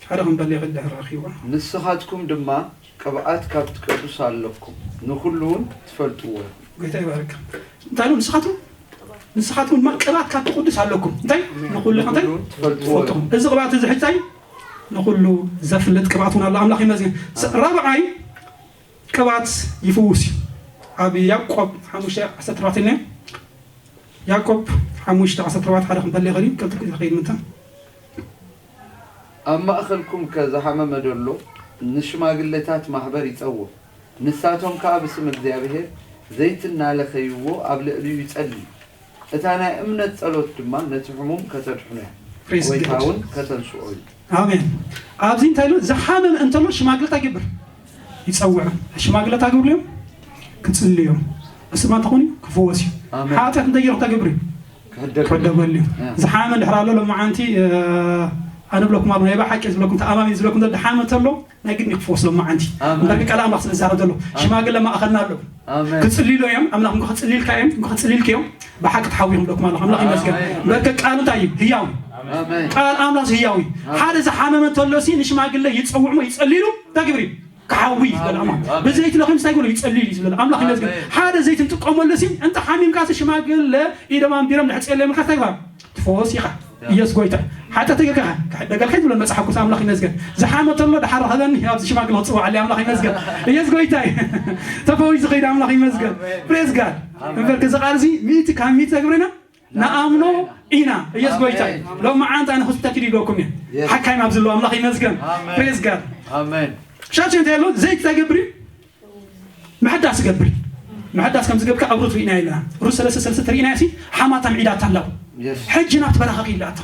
ሓደ ክንበል ይኽእል ድሕሪ ረኺብዋ። ንስኻትኩም ድማ ቅብኣት ካብቲ ቅዱስ ኣለኩም፣ ንኹሉ እውን ትፈልጥዎ ኢኹም። ጎይታ ይባርክ። እንታይ ኢሉ? ንስኻትኩም፣ ንስኻትኩም ድማ ቅብኣት ካብቲ ቅዱስ ኣለኩም። እንታይ? ንኹሉ እንታይ? ንኹሉ ትፈልጥዎ ትፈልጥዎ። ኢኹም። እዚ ቅብኣት እዚ ሕጂ እንታይ? ንኹሉ ዘፍልጥ ቅብኣት እውን ኣሎ። ኣምላኽ ይመስገን። ስ-፣ ኣሜን። ራብዓይ ቅብኣት ይፍውስ እዩ። ኣብ ያዕቆብ ሓሙሽተ ዓሰርተ ኣርባዕተ ኢልና፣ ያዕቆብ ሓሙሽተ ዓሰርተ ኣርባዕተ ሓደ ክንበል ይኽእል እዩ። ቀልጥፍ ኢልካ ከይድ ምንታ። ኣብ ማእከልኩም ከ ዝሓመመ ደሎ ንሽማግለታት ማሕበር ይጸውዕ፣ ንሳቶም ከኣ ብስም እግዚኣብሔር ዘይቲ እናለኸይዎ ኣብ ልዕሊኡ ይጸልዩ። እታ ናይ እምነት ጸሎት ድማ ነቲ ሕሙም ከተድሕኖ እያ፣ ፕሬዝ ጎይታ ጋድ። እውን ከተንስኦ እዩ። ኣሜን። ኣብዚ እንታይ ኢሉ? ዝሓመመ እንተሎ ሽማግለታ ይገብር፣ ይጸውዕ። ሽማግለታ ግብር እዮም፣ ክጽልዩ እዮም። እስማ እንተኾኑ ክፍወስ እዩ። ኣሜን። ሓጢኣት እንተገይሩ እንታይ ግብር እዩ? ክሕደግ። ክሕደገሉ እዩ። ያ። ዝሓመ እንድሕር ኣሎ ሎማዓንቲ፣ እ፣ ኣነ ብለኩም ኣሎ፣ ናይ ብሓቂ ዝብለኩም፣ ተኣማሚ ዝብለኩም ዘሎ ድሓመ እንተሎ ናይ ግድን ክፍወስ ሎማዓንቲ። ኣሜን። እምበር ቃል ኣምላኽ ስለ ዝዛረብ ዘሎ። ኣሜን። ሽማግለ ማእኸልና ኣሎ። ኣሜን። ክጽልይሎ እዮም፣ ኣምላኽ እንኳ ክጽልይልካ እዮም፣ እንኳ ክጽልይልክ እዮም። ብሓቂ ተሓዊኹም ኣለኩም ኣለኹ። ኣምላኽ ኣሜን። ይመስገን። ኣሜን። በቃ ቃሉ እንታይ እዩ? ህያው እዩ። ኣሜን። ቃል ኣምላኽ ህያው እዩ። ሓደ ዝሓመመ እንተሎ ሲ ንሽማግለ ይጸውዕሞ ይጸልይሉ እንታይ ግብሪ ክሓዊ እዩ ዝበለ ኣምላኽ። ኣሜን። ብዘይቲ ለኺም እንታይ ግብሪ ይጸልይሉ እዩ ዝበለ ኣምላኽ ይመስገን። ኣሜን። ሓደ ዘይቲ እንጥቀመሉ ሲ እንተ ሓሚምካ ሲ ሽማግለ ኢዶም ኣንቢሮም ንሕጽየለ ምልካ እንታይ ግባ ትፈወስ ኢኻ። ኢየሱስ ጎይታ። ሓጢኣት ተገርካ ክሕደገልካ ይብሎ መጽሓፍ ቅዱስ ኣምላኽ ይመስገን። ዝሓመ እንተሎ ድሓር ረኸበኒ ኣብዚ ሽማግለ ክጽውዓለይ ኣምላኽ ይመስገን። ኢየሱስ ጎይታ እዩ። ተፈዊሱ ዝኸይድ ኣምላኽ ይመስገን። ኣሜን። ፕሬዝ ጋድ። ኣሜን። እምበር ከዚ ቃል እዚ ሚእቲ ካብ ሚእቲ ተግብረና ንኣምኖ ኢና። ኢየሱስ ጎይታ እዩ። ኣሜን። ሎም መዓንቲ ኣነ ሆስፒታል ኪዱ ይብለኩም እየ። የስ። ሓካይም ኣብዚ ኣለዉ ኣምላኽ ይመስገን። ኣሜን። ፕሬዝ ጋድ። ኣሜን። ሻሸ እንታይ ኣሎ ዘይት ተገብሪ ምሕዳስ ገብሪ ምሕዳስ ከም ዝገብካ ኣብ ሩት ርኢና ኢልና ሩት ሰለስተ ሰለስተ ርኢና ሲ ሓማታ ምዒዳታ ኣለዉ። የስ። ሕጂ ናብ ትበራኸኺ ኢላታ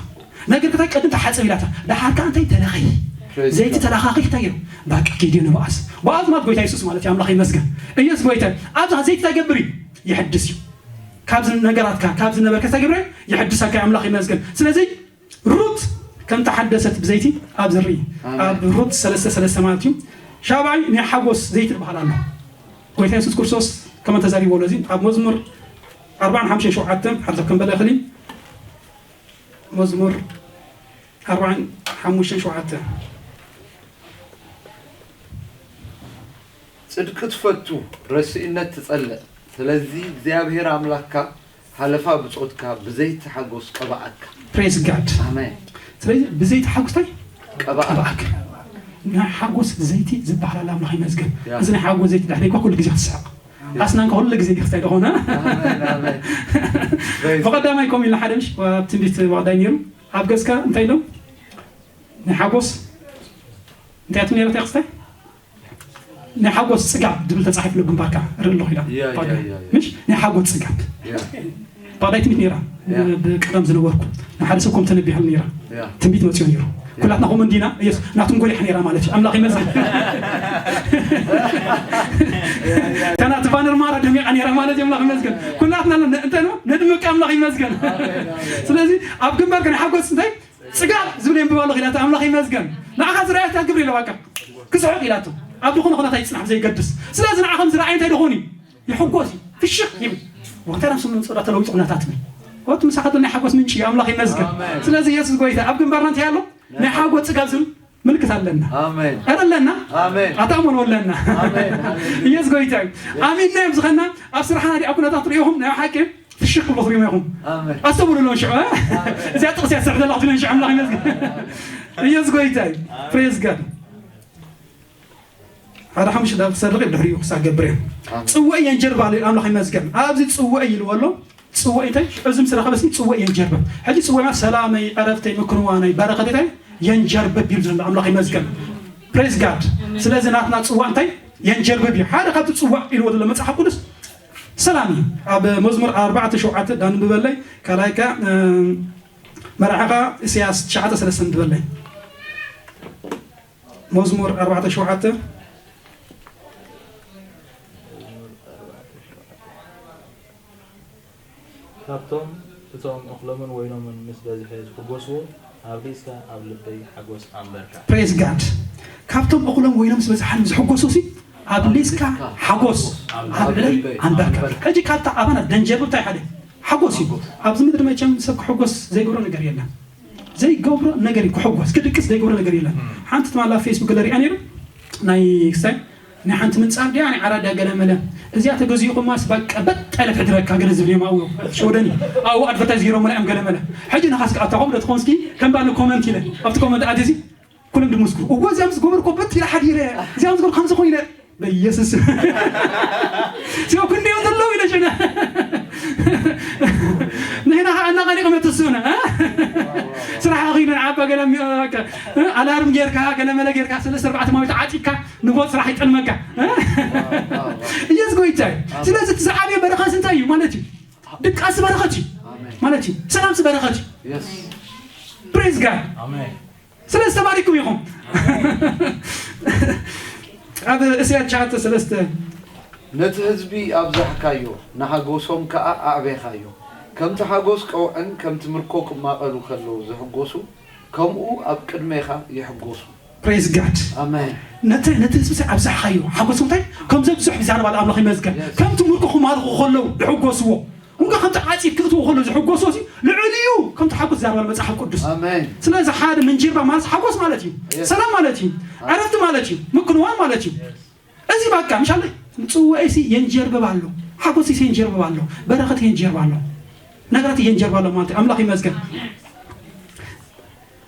ነገር ከታይ ቀድም ተሓጽብ ኢላታ። ደሓርካ እንታይ ተለኸይ ፕሬዝ ዘይት ጋድ። ተለኻኺ እንታይ እዩ ባቂ ኪዲ ንብኣስ ብኣዝ ማለት ጎይታ የሱስ ማለት እዩ ኣምላኽ ይመስገን። ኢየሱስ ጎይታ ኣብዛ ዘይት ተገብሪ ይሕድስ እዩ። ካብዚ ነገራትካ ካብዚ ነበርካ ተገብረ ይሕድሰካ ኣምላኽ ይመስገን። ስለዚ ሩት ከም ተሓደሰት ብዘይቲ ኣብ ዝርኢ ኣሜን። ኣብ ሩት ሰለስተ ሰለስተ ማለት እዩ። ሻብዓይ ናይ ሓጎስ ዘይቲ ዝበሃል ኣሎ። ጎይታ የሱስ ክርስቶስ ከም ተዛሪቦ ኣሎ እዚ ኣብ መዝሙር ኣርባዓን ሓሙሽተን ሸውዓተን ሓርዛ ከም በለ ይኽእል እዩ። መዝሙር ኣርባዓን ሓሙሽተን ሸውዓተ ጽድቂ ትፈቱ፣ ረስኢነት ትጸልእ። ስለዚ እግዚኣብሔር ኣምላኽካ ሓለፋ ብጾትካ ብዘይቲ ሓጎስ ቀብኣካ። ፕሬዝ ጋድ። ኣሜን። ስለዚ ብዘይቲ ሓጎስ እንታይ ቀብኣካ። ቀብኣክ። ናይ ሓጎስ ዘይቲ ዝበሃል ኣሎ ኣምላኽ ይመስገን። ያ። እዚ ናይ ሓጎስ ዘይቲ ድሕሪ እኳ ኩሉ ግዜ ክትስሕቕ ኣስናንካ ኩሉ ግዜ ክስታይ ዝኾነ ኣሜን ኣሜን። Praise God። ብቐዳማይ ከምኡ ኢልና ሓደ ምሽ ኣብ ትንቢት ብቐዳይ ነይሩ ኣብ ገጽካ እንታይ ኢሎም ናይ ሓጎስ እንታይ ኣትም ነይረት ክስታይ ናይ ሓጎስ ጽጋብ ዝብል ተጻሒፍሉ ግንባርካ ርኢ ኣለኹ ኢላ Yeah, yeah, yeah, yeah. ምሽ ናይ ሓጎስ ጽጋብ Yeah. ባዳይ ትንቢት ነይራ Yeah. ብቀደም ዝነበርኩ ንሓደ ሰብ ከም ተነቢሕሉ ነይራ Yeah. ትንቢት መጽዮ ነይሩ ኩላትና ከምኡ እንዲና እየሱስ ናቱም ጎሊሕ ነይራ ማለት እዩ ኣምላኽ ይመስገን ተናቲ ባነር ማራ ደሚቓ ነይራ ማለት እዩ ኣምላኽ ይመስገን ኩላትና ኣለና እንታይ ነው ነድምቅ ኣምላኽ ይመስገን ስለዚ ኣብ ግንባርካ ናይ ሓጎስ እንታይ ጽጋብ ዝብል የንብብ ኣለኹ ኢላቶ ኣምላኽ ይመስገን ንዓኻ ዝረኣያ እንታይ ግብሪ ኢለ በቃ ክስሕቕ ኢላቶ ኣብ ዝኾነ ኩነታ ይጽናሕ ብዘይገድስ ስለዚ ንዓኸም ዝረኣየ እንታይ ደኾን እዩ ይሕጎስ እዩ ፍሽኽ ይብል ወንታ ናብ ስምንት ጸዳ ተለዊጡ ኩነታት ብል ወት ምሳኻ ናይ ሓጎስ ምንጭ እዩ ኣምላኽ ይመስገን ስለዚ የሱስ ጎይታ ኣብ ግንባርና እንታይ ኣሎ ናይ ሓጎስ ጽጋብ ዝብል ምልክት ኣለና ኣረ ኣለና ኣታ ኣመን ኣለና ኢየሱስ ጎይታ እዩ ኣሚንና እዮም ዝኸና ኣብ ስራሕና ዲኣ ኩነታት ሪኢኹም ናይ ሓቂ ፍሽኽ ክብሉ ትሪእሞ ኢኹም ኣስተብህሉ ኣለዎም ሽዑ እዚኣ ጥቕሲ እያ ትሰርሕ ዘላ ክትብለን ሽዑ ኣምላኽ ይመስገን ኢየሱስ ጎይታ እዩ praise God ሓደ ሓሙሽተ ደቂቕ ክሰርቕ ድሕሪኡ ክሳብ ገብር እየ ጽውእ የንጀርባ ኣሎ ኣምላኽ ይመስገን ኣብዚ ጽውእ ይልዎ ኣሎ ጽውእ እንታይ እዚ ምስ ረኸበ ስኒ ጽውእ የንጀርበብ ሕጂ ጽውእ ማለት ሰላመይ ዕረፍተይ ምክንዋነይ በረኸተይ እንታይ የንጀርበብ ይብል ዘሎ ኣምላኽ ይመስገን praise God ስለዚ ናትና ጽዋእ እንታይ የንጀርበብ እዩ ሓደ ካብቲ ጽዋእ ኢልዎ ዘሎ መጽሓፍ ቅዱስ ሰላም እዩ ኣብ መዝሙር ኣርባዕተ ሸውዓተ ዳንብበለይ ካልኣይካ መራሕኻ እስያስ ትሽዓተ ሰለስተ ንበለይ መዝሙር ኣርባዕተ ሸውዓተ ካብቶም እቶም እኽሎምን ወይኖምን ምስ በዝሐ ዝሕጎስዎ ኣብሊጽካ ኣብ ልበይ ሓጎስ ኣንበርካ። Praise God። ካብቶም እኽሎም ወይኖም ዝበዝሓን ዝሕጎሱ ሲ ኣብሊጽካ ሓጎስ ኣብ ልዕለይ ኣንበርካ። ሕጂ ካብታ ኣባና ደንጀብል እንታይ ሓደ ሓጎስ እዩ። ኣብዚ ምድሪ መቸም ሰብ ክሕጎስ ዘይገብሮ ነገር የለን። ዘይገብሮ ነገር እዩ ክሕጎስ ክድቅስ ዘይገብሮ ነገር የለን። ሓንቲ ትማሊ ኣብ ፌስቡክ ገለ ሪኣ ነይረ ናይ ክስታይ ናይ ሓንቲ ምንጻፍ ድያ ናይ ዓራዳ ገለ መለ እዚኣ ተገዚእኹማስ በቃ በጣ ኢለ ትሕድረካ ገለ ዝብል እዮም ኣብኡ ሸወደኒ ኣብኡ ኣድቨርታይዝ ገይሮምና እዮም ገለ መለ ሕጂ ንኻስ ከኣታኹም ዶ ትኾንስኪ ከም ባኒ ኮመንት ኢለ ኣብቲ ኮመንት ኣትዚ ኩሎም ድምስኩ እዎ እዚኣ ምስ ገበርኮ በጥ ኢለ ሓዲረ እዚኣ ምስ ገበርኩ ከምዚ ኮይነ በኢየሱስ ስም ስም ክንደዮም ዘለዉ ኢለ ሽነ ንሕና ከዓ እናቐኒቕም የተስኡና ስራሕ ኣኺሉ ንዓባ ገለ ኣላርም ጌርካ ገለ መለ ጌርካ ሰለስተ ኣርባዕተ ማዊት ዓጢቕካ ንጎት ስራሕ ይጠልመካ እየስ ጎይታይ ስለዚ እቲ ዝዓበየ በረኸት እንታይ እዩ ማለት እዩ ድቃስ በረኸት እዩ ማለት እዩ ሰላምሲ በረኸት እዩ ፕሬዝ ጋድ ስለዚ ተባሪኩም ኢኹም ኣብ እስያ ትሽዓተ ሰለስተ ነቲ ህዝቢ ኣብዛሕካዮ ንሓጎሶም ከኣ ኣዕቤኻዮ። ከምቲ ሓጎስ ቀውዕን ከምቲ ምርኮ ክማቐሉ ከለዉ ዝሕጎሱ ከምኡ ኣብ ቅድሜኻ ይሕጎሱ። Praise God። ኣሜን። ነቲ ነቲ ህዝቢ ኣብዛሕካዮ ሓጎሶም እንታይ ከም ዘብዝሑ እግዚኣብሔር ኣምላኽ ይመስገን። ከምቲ ምርኮ ክማርኹ ከለዉ ዝሕጎስዎ እንኳ ከምቲ ዓፂድ ክእትዎ ከሎ ዝሕጎሶ ሲ ልዕሊኡ ከምቲ ሓጎስ ዛረባ መፅሓፍ ቅዱስ። ኣሜን። ስለዚ ሓደ ምንጅርባ ማለት ሓጎስ ማለት እዩ። Yes. ሰላም ማለት እዩ። ዕረፍቲ ማለት እዩ። ምክንዋን ማለት እዩ። እዚ በቃ ምሻለ ጽዋኤ ሲ የንጀርብብ ኣሎ። ሓጎስ ሲ የንጀርብብ ኣሎ። በረኸት የንጀርብ ኣሎ። ነገራት የንጀርብ ኣሎ ማለት እዩ። ኣምላኽ ይመስገን።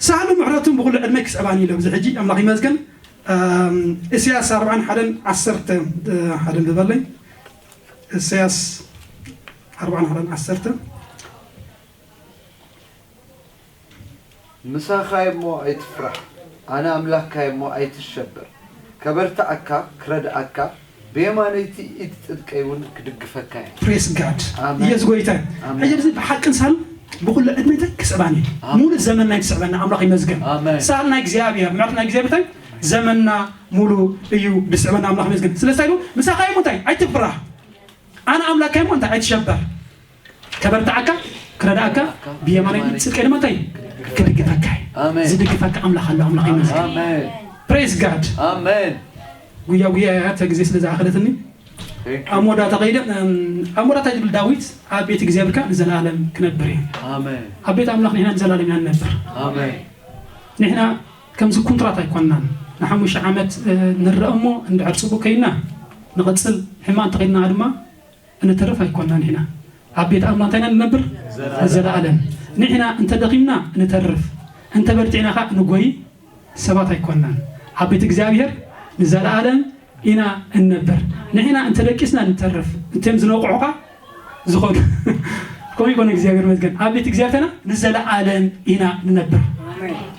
ሳህሉ ምሕረቱን ብኹሉ ዕድመ ክስዕባኒ ኢሎ። እዚ ሕጂ ኣምላኽ ይመስገን። እም፣ ኢሳያስ ኣርባዓን ሓደን ዓሰርተ ሓደ ንብበለይ። ኢሳያስ ኣርባዓን ሓደን ዓሰርተ። ምሳኻ እየ እሞ ኣይትፍራሕ፣ ኣነ ኣምላኽካ እየ እሞ ኣይትሸበር። ከበርትዓካ፣ ክረድኣካ፣ ብየማነይቲ ኢድ ጽድቀይ እውን ክድግፈካ እየ። ፕሬስ ጋድ ኣሜን። ኢየሱስ ጎይታ። ኣሜን። ሕጂ እዚ ብሓቅን ሳል ብኩሉ ዕድመ እንታይ ክስዕባኒ እዩ። ኣሜን። ሙሉ ዘመንና ክስዕበና ኣምላኽ ይመስገን። ኣሜን። ሳል ናይ እግዚኣብሔር ምሕረት ናይ እግዚኣብሔር እንታይ ዘመንና ሙሉ እዩ ዝስዕበና ኣምላኽ ይመስገን። ስለዚ እንታይ ኢሉ ምሳኻ እየ እሞ እንታይ ኣይትፍራሕ፣ ኣነ ኣምላኽካ እየ እሞ እንታይ ኣይትሸበር። ከበርትዓካ ክረዳእካ ብየማናይ ጽድቀ ድማ እንታይ ክድግፈካ እዩ። ኣሜን። ዝድግፈካ ኣምላኽ ኣሎ። ኣምላኽ ይመስገን። ኣሜን። ፕሬዝ ጋድ። ኣሜን። ጉያ ጉያ እያ እታ ግዜ ስለ ዝኣኸለትኒ ኣብ መወዳእታ ከይደ እም፣ ኣብ መወዳእታ ይብል ዳዊት ኣብ ቤት እግዚኣብርካ ንዘለኣለም ክነብር እየ። ኣሜን። ኣብ ቤት ኣምላኽ ንሕና ንዘለኣለም ኢና ንነብር። ኣሜን። ንሕና ከምዚ ኩንትራት ኣይኮንናን። ንሓሙሽተ ዓመት እ፣ ንረአ እሞ እንድሕር ጽቡቅ ከይና ንቐጽል፣ ሕማቅ እንተኸይድና ድማ እንተርፍ ኣይኮንናን። ንሕና ኣብ ቤት ኣምላኽ እንታይ ኢና ንነብር ንዘለኣለም። ንሕና እንተደኺምና ንተርፍ፣ እንተበርቲዕና ኸዓ ንጎይ ሰባት ኣይኮንናን። ኣብ ቤት እግዚኣብሔር ንዘለኣለም ኢና እንነብር። ንሕና እንተደቂስና ንተርፍ፣ እንተም ዝነቕዑኻ ዝኾኑ ከምኡ ይኮነ እግዚኣብሔር ይመስገን። ኣብ ቤት እግዚኣብሔር ንዘለኣለም ኢና ንነብር።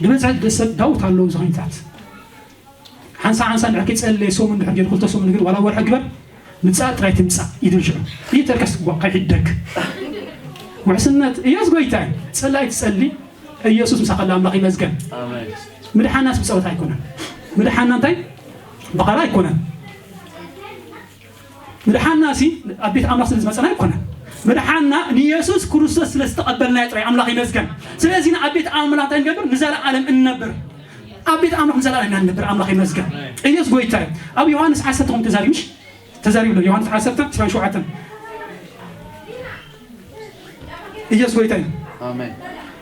ዝበዝሐ ሰብ ዳዊት ኣለዉ ዝኾይንታት ሓንሳ ሓንሳ እንድሕር ከይጸለየ ሰሙን እንድሕር ገይሩ ክልተ ሰሙን ግር ዋላ ወርሒ ግበር ምጻእ ጥራይ ትምጻእ ኢሉ ሽዑ ይተርከስ ጓ ከይሕደግ ውሕስነት ኢየሱስ ጎይታ እዩ። ጸላይ ትጸሊ ኢየሱስ ምሳኻ ኣሎ። ኣምላኽ ይመስገን። ኣሜን። ምድሓናስ ብጸሎት ኣይኮነን። ምድሓና እንታይ ብቓል ኣይኮነን። ምድሓና ሲ ኣብ ቤት ኣምላኽ ስለ ዝመጸና ኣይኮነን። ምድሓና ንኢየሱስ ክርስቶስ ስለ ዝተቐበልና ጥራይ ኣምላኽ ይመስገን። ስለዚ ንኣብ ቤት ኣምላኽ እንታይ ንገብር ንዘለኣለም እንነብር። ኣብ ቤት ኣምላኽ ንዘለኣለም ኢና ንነብር። ኣምላኽ ይመስገን። ኢየሱስ ጎይታ እዩ። ኣብ ዮሃንስ ዓሰርተ ከም ተዛሪቡ ምሽ ተዛሪቡ ኣሎ። ዮሃንስ ዓሰርተ ዕስራን ሸውዓተን ኢየሱስ ጎይታ እዩ። ኣሜን።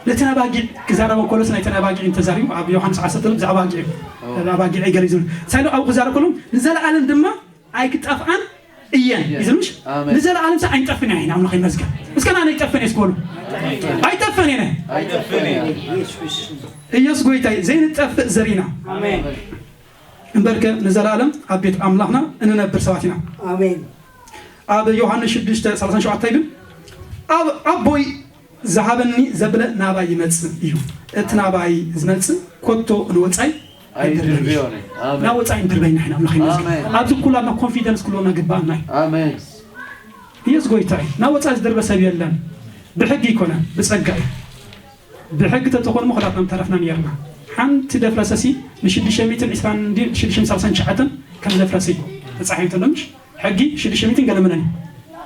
ነተን ኣባጊዕ ክዛረበ ከሎስ ናይተን ኣባጊዕ እዩ ተዛሪቡ። ኣብ ዮሃንስ ዓሰርተ ብዛዕባ ኣባጊዕ እዩ። ኣባጊዕ እዩ ገሊጹ። ሳይሎ ኣብኡ ክዛረብ ከሎ ንዘለኣለም ድማ ኣይክጠፍኣን እየን እዩ ዝብል ምሽ ኣሜን። ንዘለኣለም ሳ ኣይንጠፍን ኢና። ኣምላኽ ይመስገን። እስከ ኣነ ኣይጠፍን እየ እስከ በሉ። ኣይጠፍን እየ። ኣይጠፍን እየ። ኢየሱስ ጎይታ እዩ። ዘይንጠፍእ ዘር ኢና። ኣሜን። እምበርከ ንዘለኣለም ኣብ ቤት ኣምላኽና እንነብር ሰባት ኢና። ኣሜን። ኣብ ዮሃንስ ሽዱሽተ ሰላሳ ሸውዓተ ይብል ኣብ ኣቦይ ዝሃበኒ ዘብለ ናባይ ይመጽእ እዩ። እቲ ናባይ ዝመጽእ ኮቶ ንወጻይ ኣይድርብዮን እዩ። ኣሜን። ናብ ወጻኢ ንድርበይና ኢና። ኣምላኽ ይመስገን። ኣሜን። ኣብዚ ኩላትና ኮንፊደንስ ክህልወና ግባኣና እዩ። ኣሜን። ኢየሱስ ጎይታ እዩ። ናብ ወጻኢ ዝድርበ ሰብ የለን። ብሕጊ ይኮነ ብጸጋ እዩ። ብሕጊ ተተኾንሞ ኩላትና ምተረፍና ነርና። ሓንቲ ደፍረሰሲ ንሽዱሽተ ሚእትን ዕስራን እንዲ ሽዱሽተ ሚእትን ሰላሳን ትሽዓተን ከም ዘፍረሰ እዩ ተጻሒፉ ተሎ ምሽ ሕጊ ሽዱሽተ ሚእትን ገለ መለን እዩ።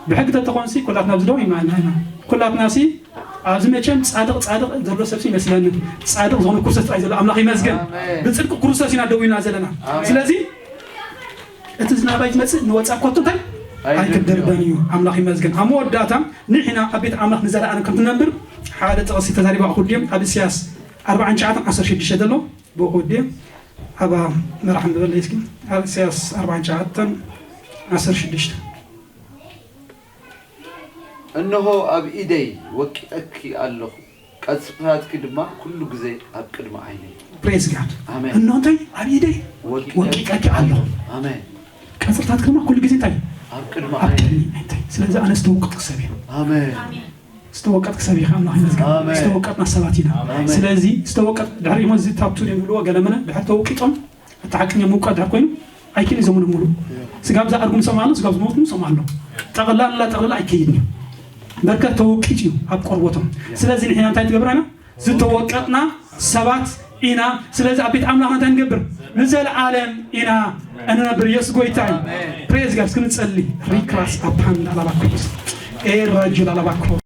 ብሕጊ ተተኾንሲ ኩላትና ኣብዚ ደው ይማልና ኢና። ኩላትናሲ ኣብዚ መቸም ጻድቕ ጻድቕ ዘሎ ሰብሲ ይመስለኒ። ጻድቕ ዝኾነ ክርስቶስ ጥራይ ዘሎ ኣምላኽ ይመስገን። ኣሜን። ብጽድቂ ክርስቶስ ኢና ደው ኢና ዘለና። ኣሜን። ስለዚ እቲ ዝናባይ ዝመጽእ ንወጻ ኮቱ እንታይ ኣይድርብዮን። ኣይክደርበን እዩ። ኣምላኽ ይመስገን። ኣብ መወዳእታ ንሕና ኣብ ቤት ኣምላኽ ንዘለኣለም ከም ትነብር ሓደ ጥቕሲ ተዛሪባ ክወድዮም ኣብ ኢሳያስ ኣርባዓን ትሽዓተን ዓሰርተ ሽዱሽተ ዘሎ ብኡ ክወድዮም ኣብ መራሕ ንበለይ እስኪ ኣብ ኢሳያስ ኣርባዓን ትሽዓተን ዓሰርተ ሽዱሽተ እንሆ ኣብ ኢደይ ወቂጠኪ ኣለኹ፣ ቀጽርታትኪ ድማ ኩሉ ግዜ ኣብ ቅድሚ ዓይነይ። ፕሬዝ ጋድ ኣሜን። እኖ እንታይ ኣብ ኢደይ ወቂጠኪ ወቂጠኪ ኣለኹ። ኣሜን። ቀጽርታትኪ ድማ ኩሉ ግዜ እንታይ ኣብ ቅድሚ ኣብ ዓይነይ። ቅድሚ እንታይ። ስለዚ ኣነ ዝተወቀጥኩ ሰብ እየ። ኣሜን። ዝተወቀጥኩ ሰብ እየ ኣምላኽ ይመስገን። ኣሜን። ዝተወቀጥና ሰባት ኢና። ኣሜን። ስለዚ ዝተወቀጥ ድሕሪ እሞ እዚ ታብቱ እዮም ዝብልዎ ገለመለ ድሕሪ ተወቂጦም እቲ ሓቀኛ ምውቃጥ ድሕሪ ኮይኑ ኣይክእል ዘሙን ሙሉ ስጋብ ዝኣርጉ ንሰምዓ ኣሎ፣ ስጋብ ዝሞት ንሰምዓ ኣሎ። ጠቕላላ ጠቕላላ ኣይከይድን እዩ። በርከት ተወቂጡ እዩ ኣብ ቆርቦቶም። ስለዚ ንሕና እንታይ ትገብር ኢና? ዝተወቀጥና ሰባት ኢና። ስለዚ ኣብ ቤት ኣምላኽና እንታይ ንገብር? ንዘለዓለም ኢና እንነብር። ኢየሱስ ጎይታ እዩ። ፕሬዝ ጋድ እስኪ ንጸሊ። ሪክራስ ኣፓን ላላባክሮስ ኤራጁ ላላባክሮስ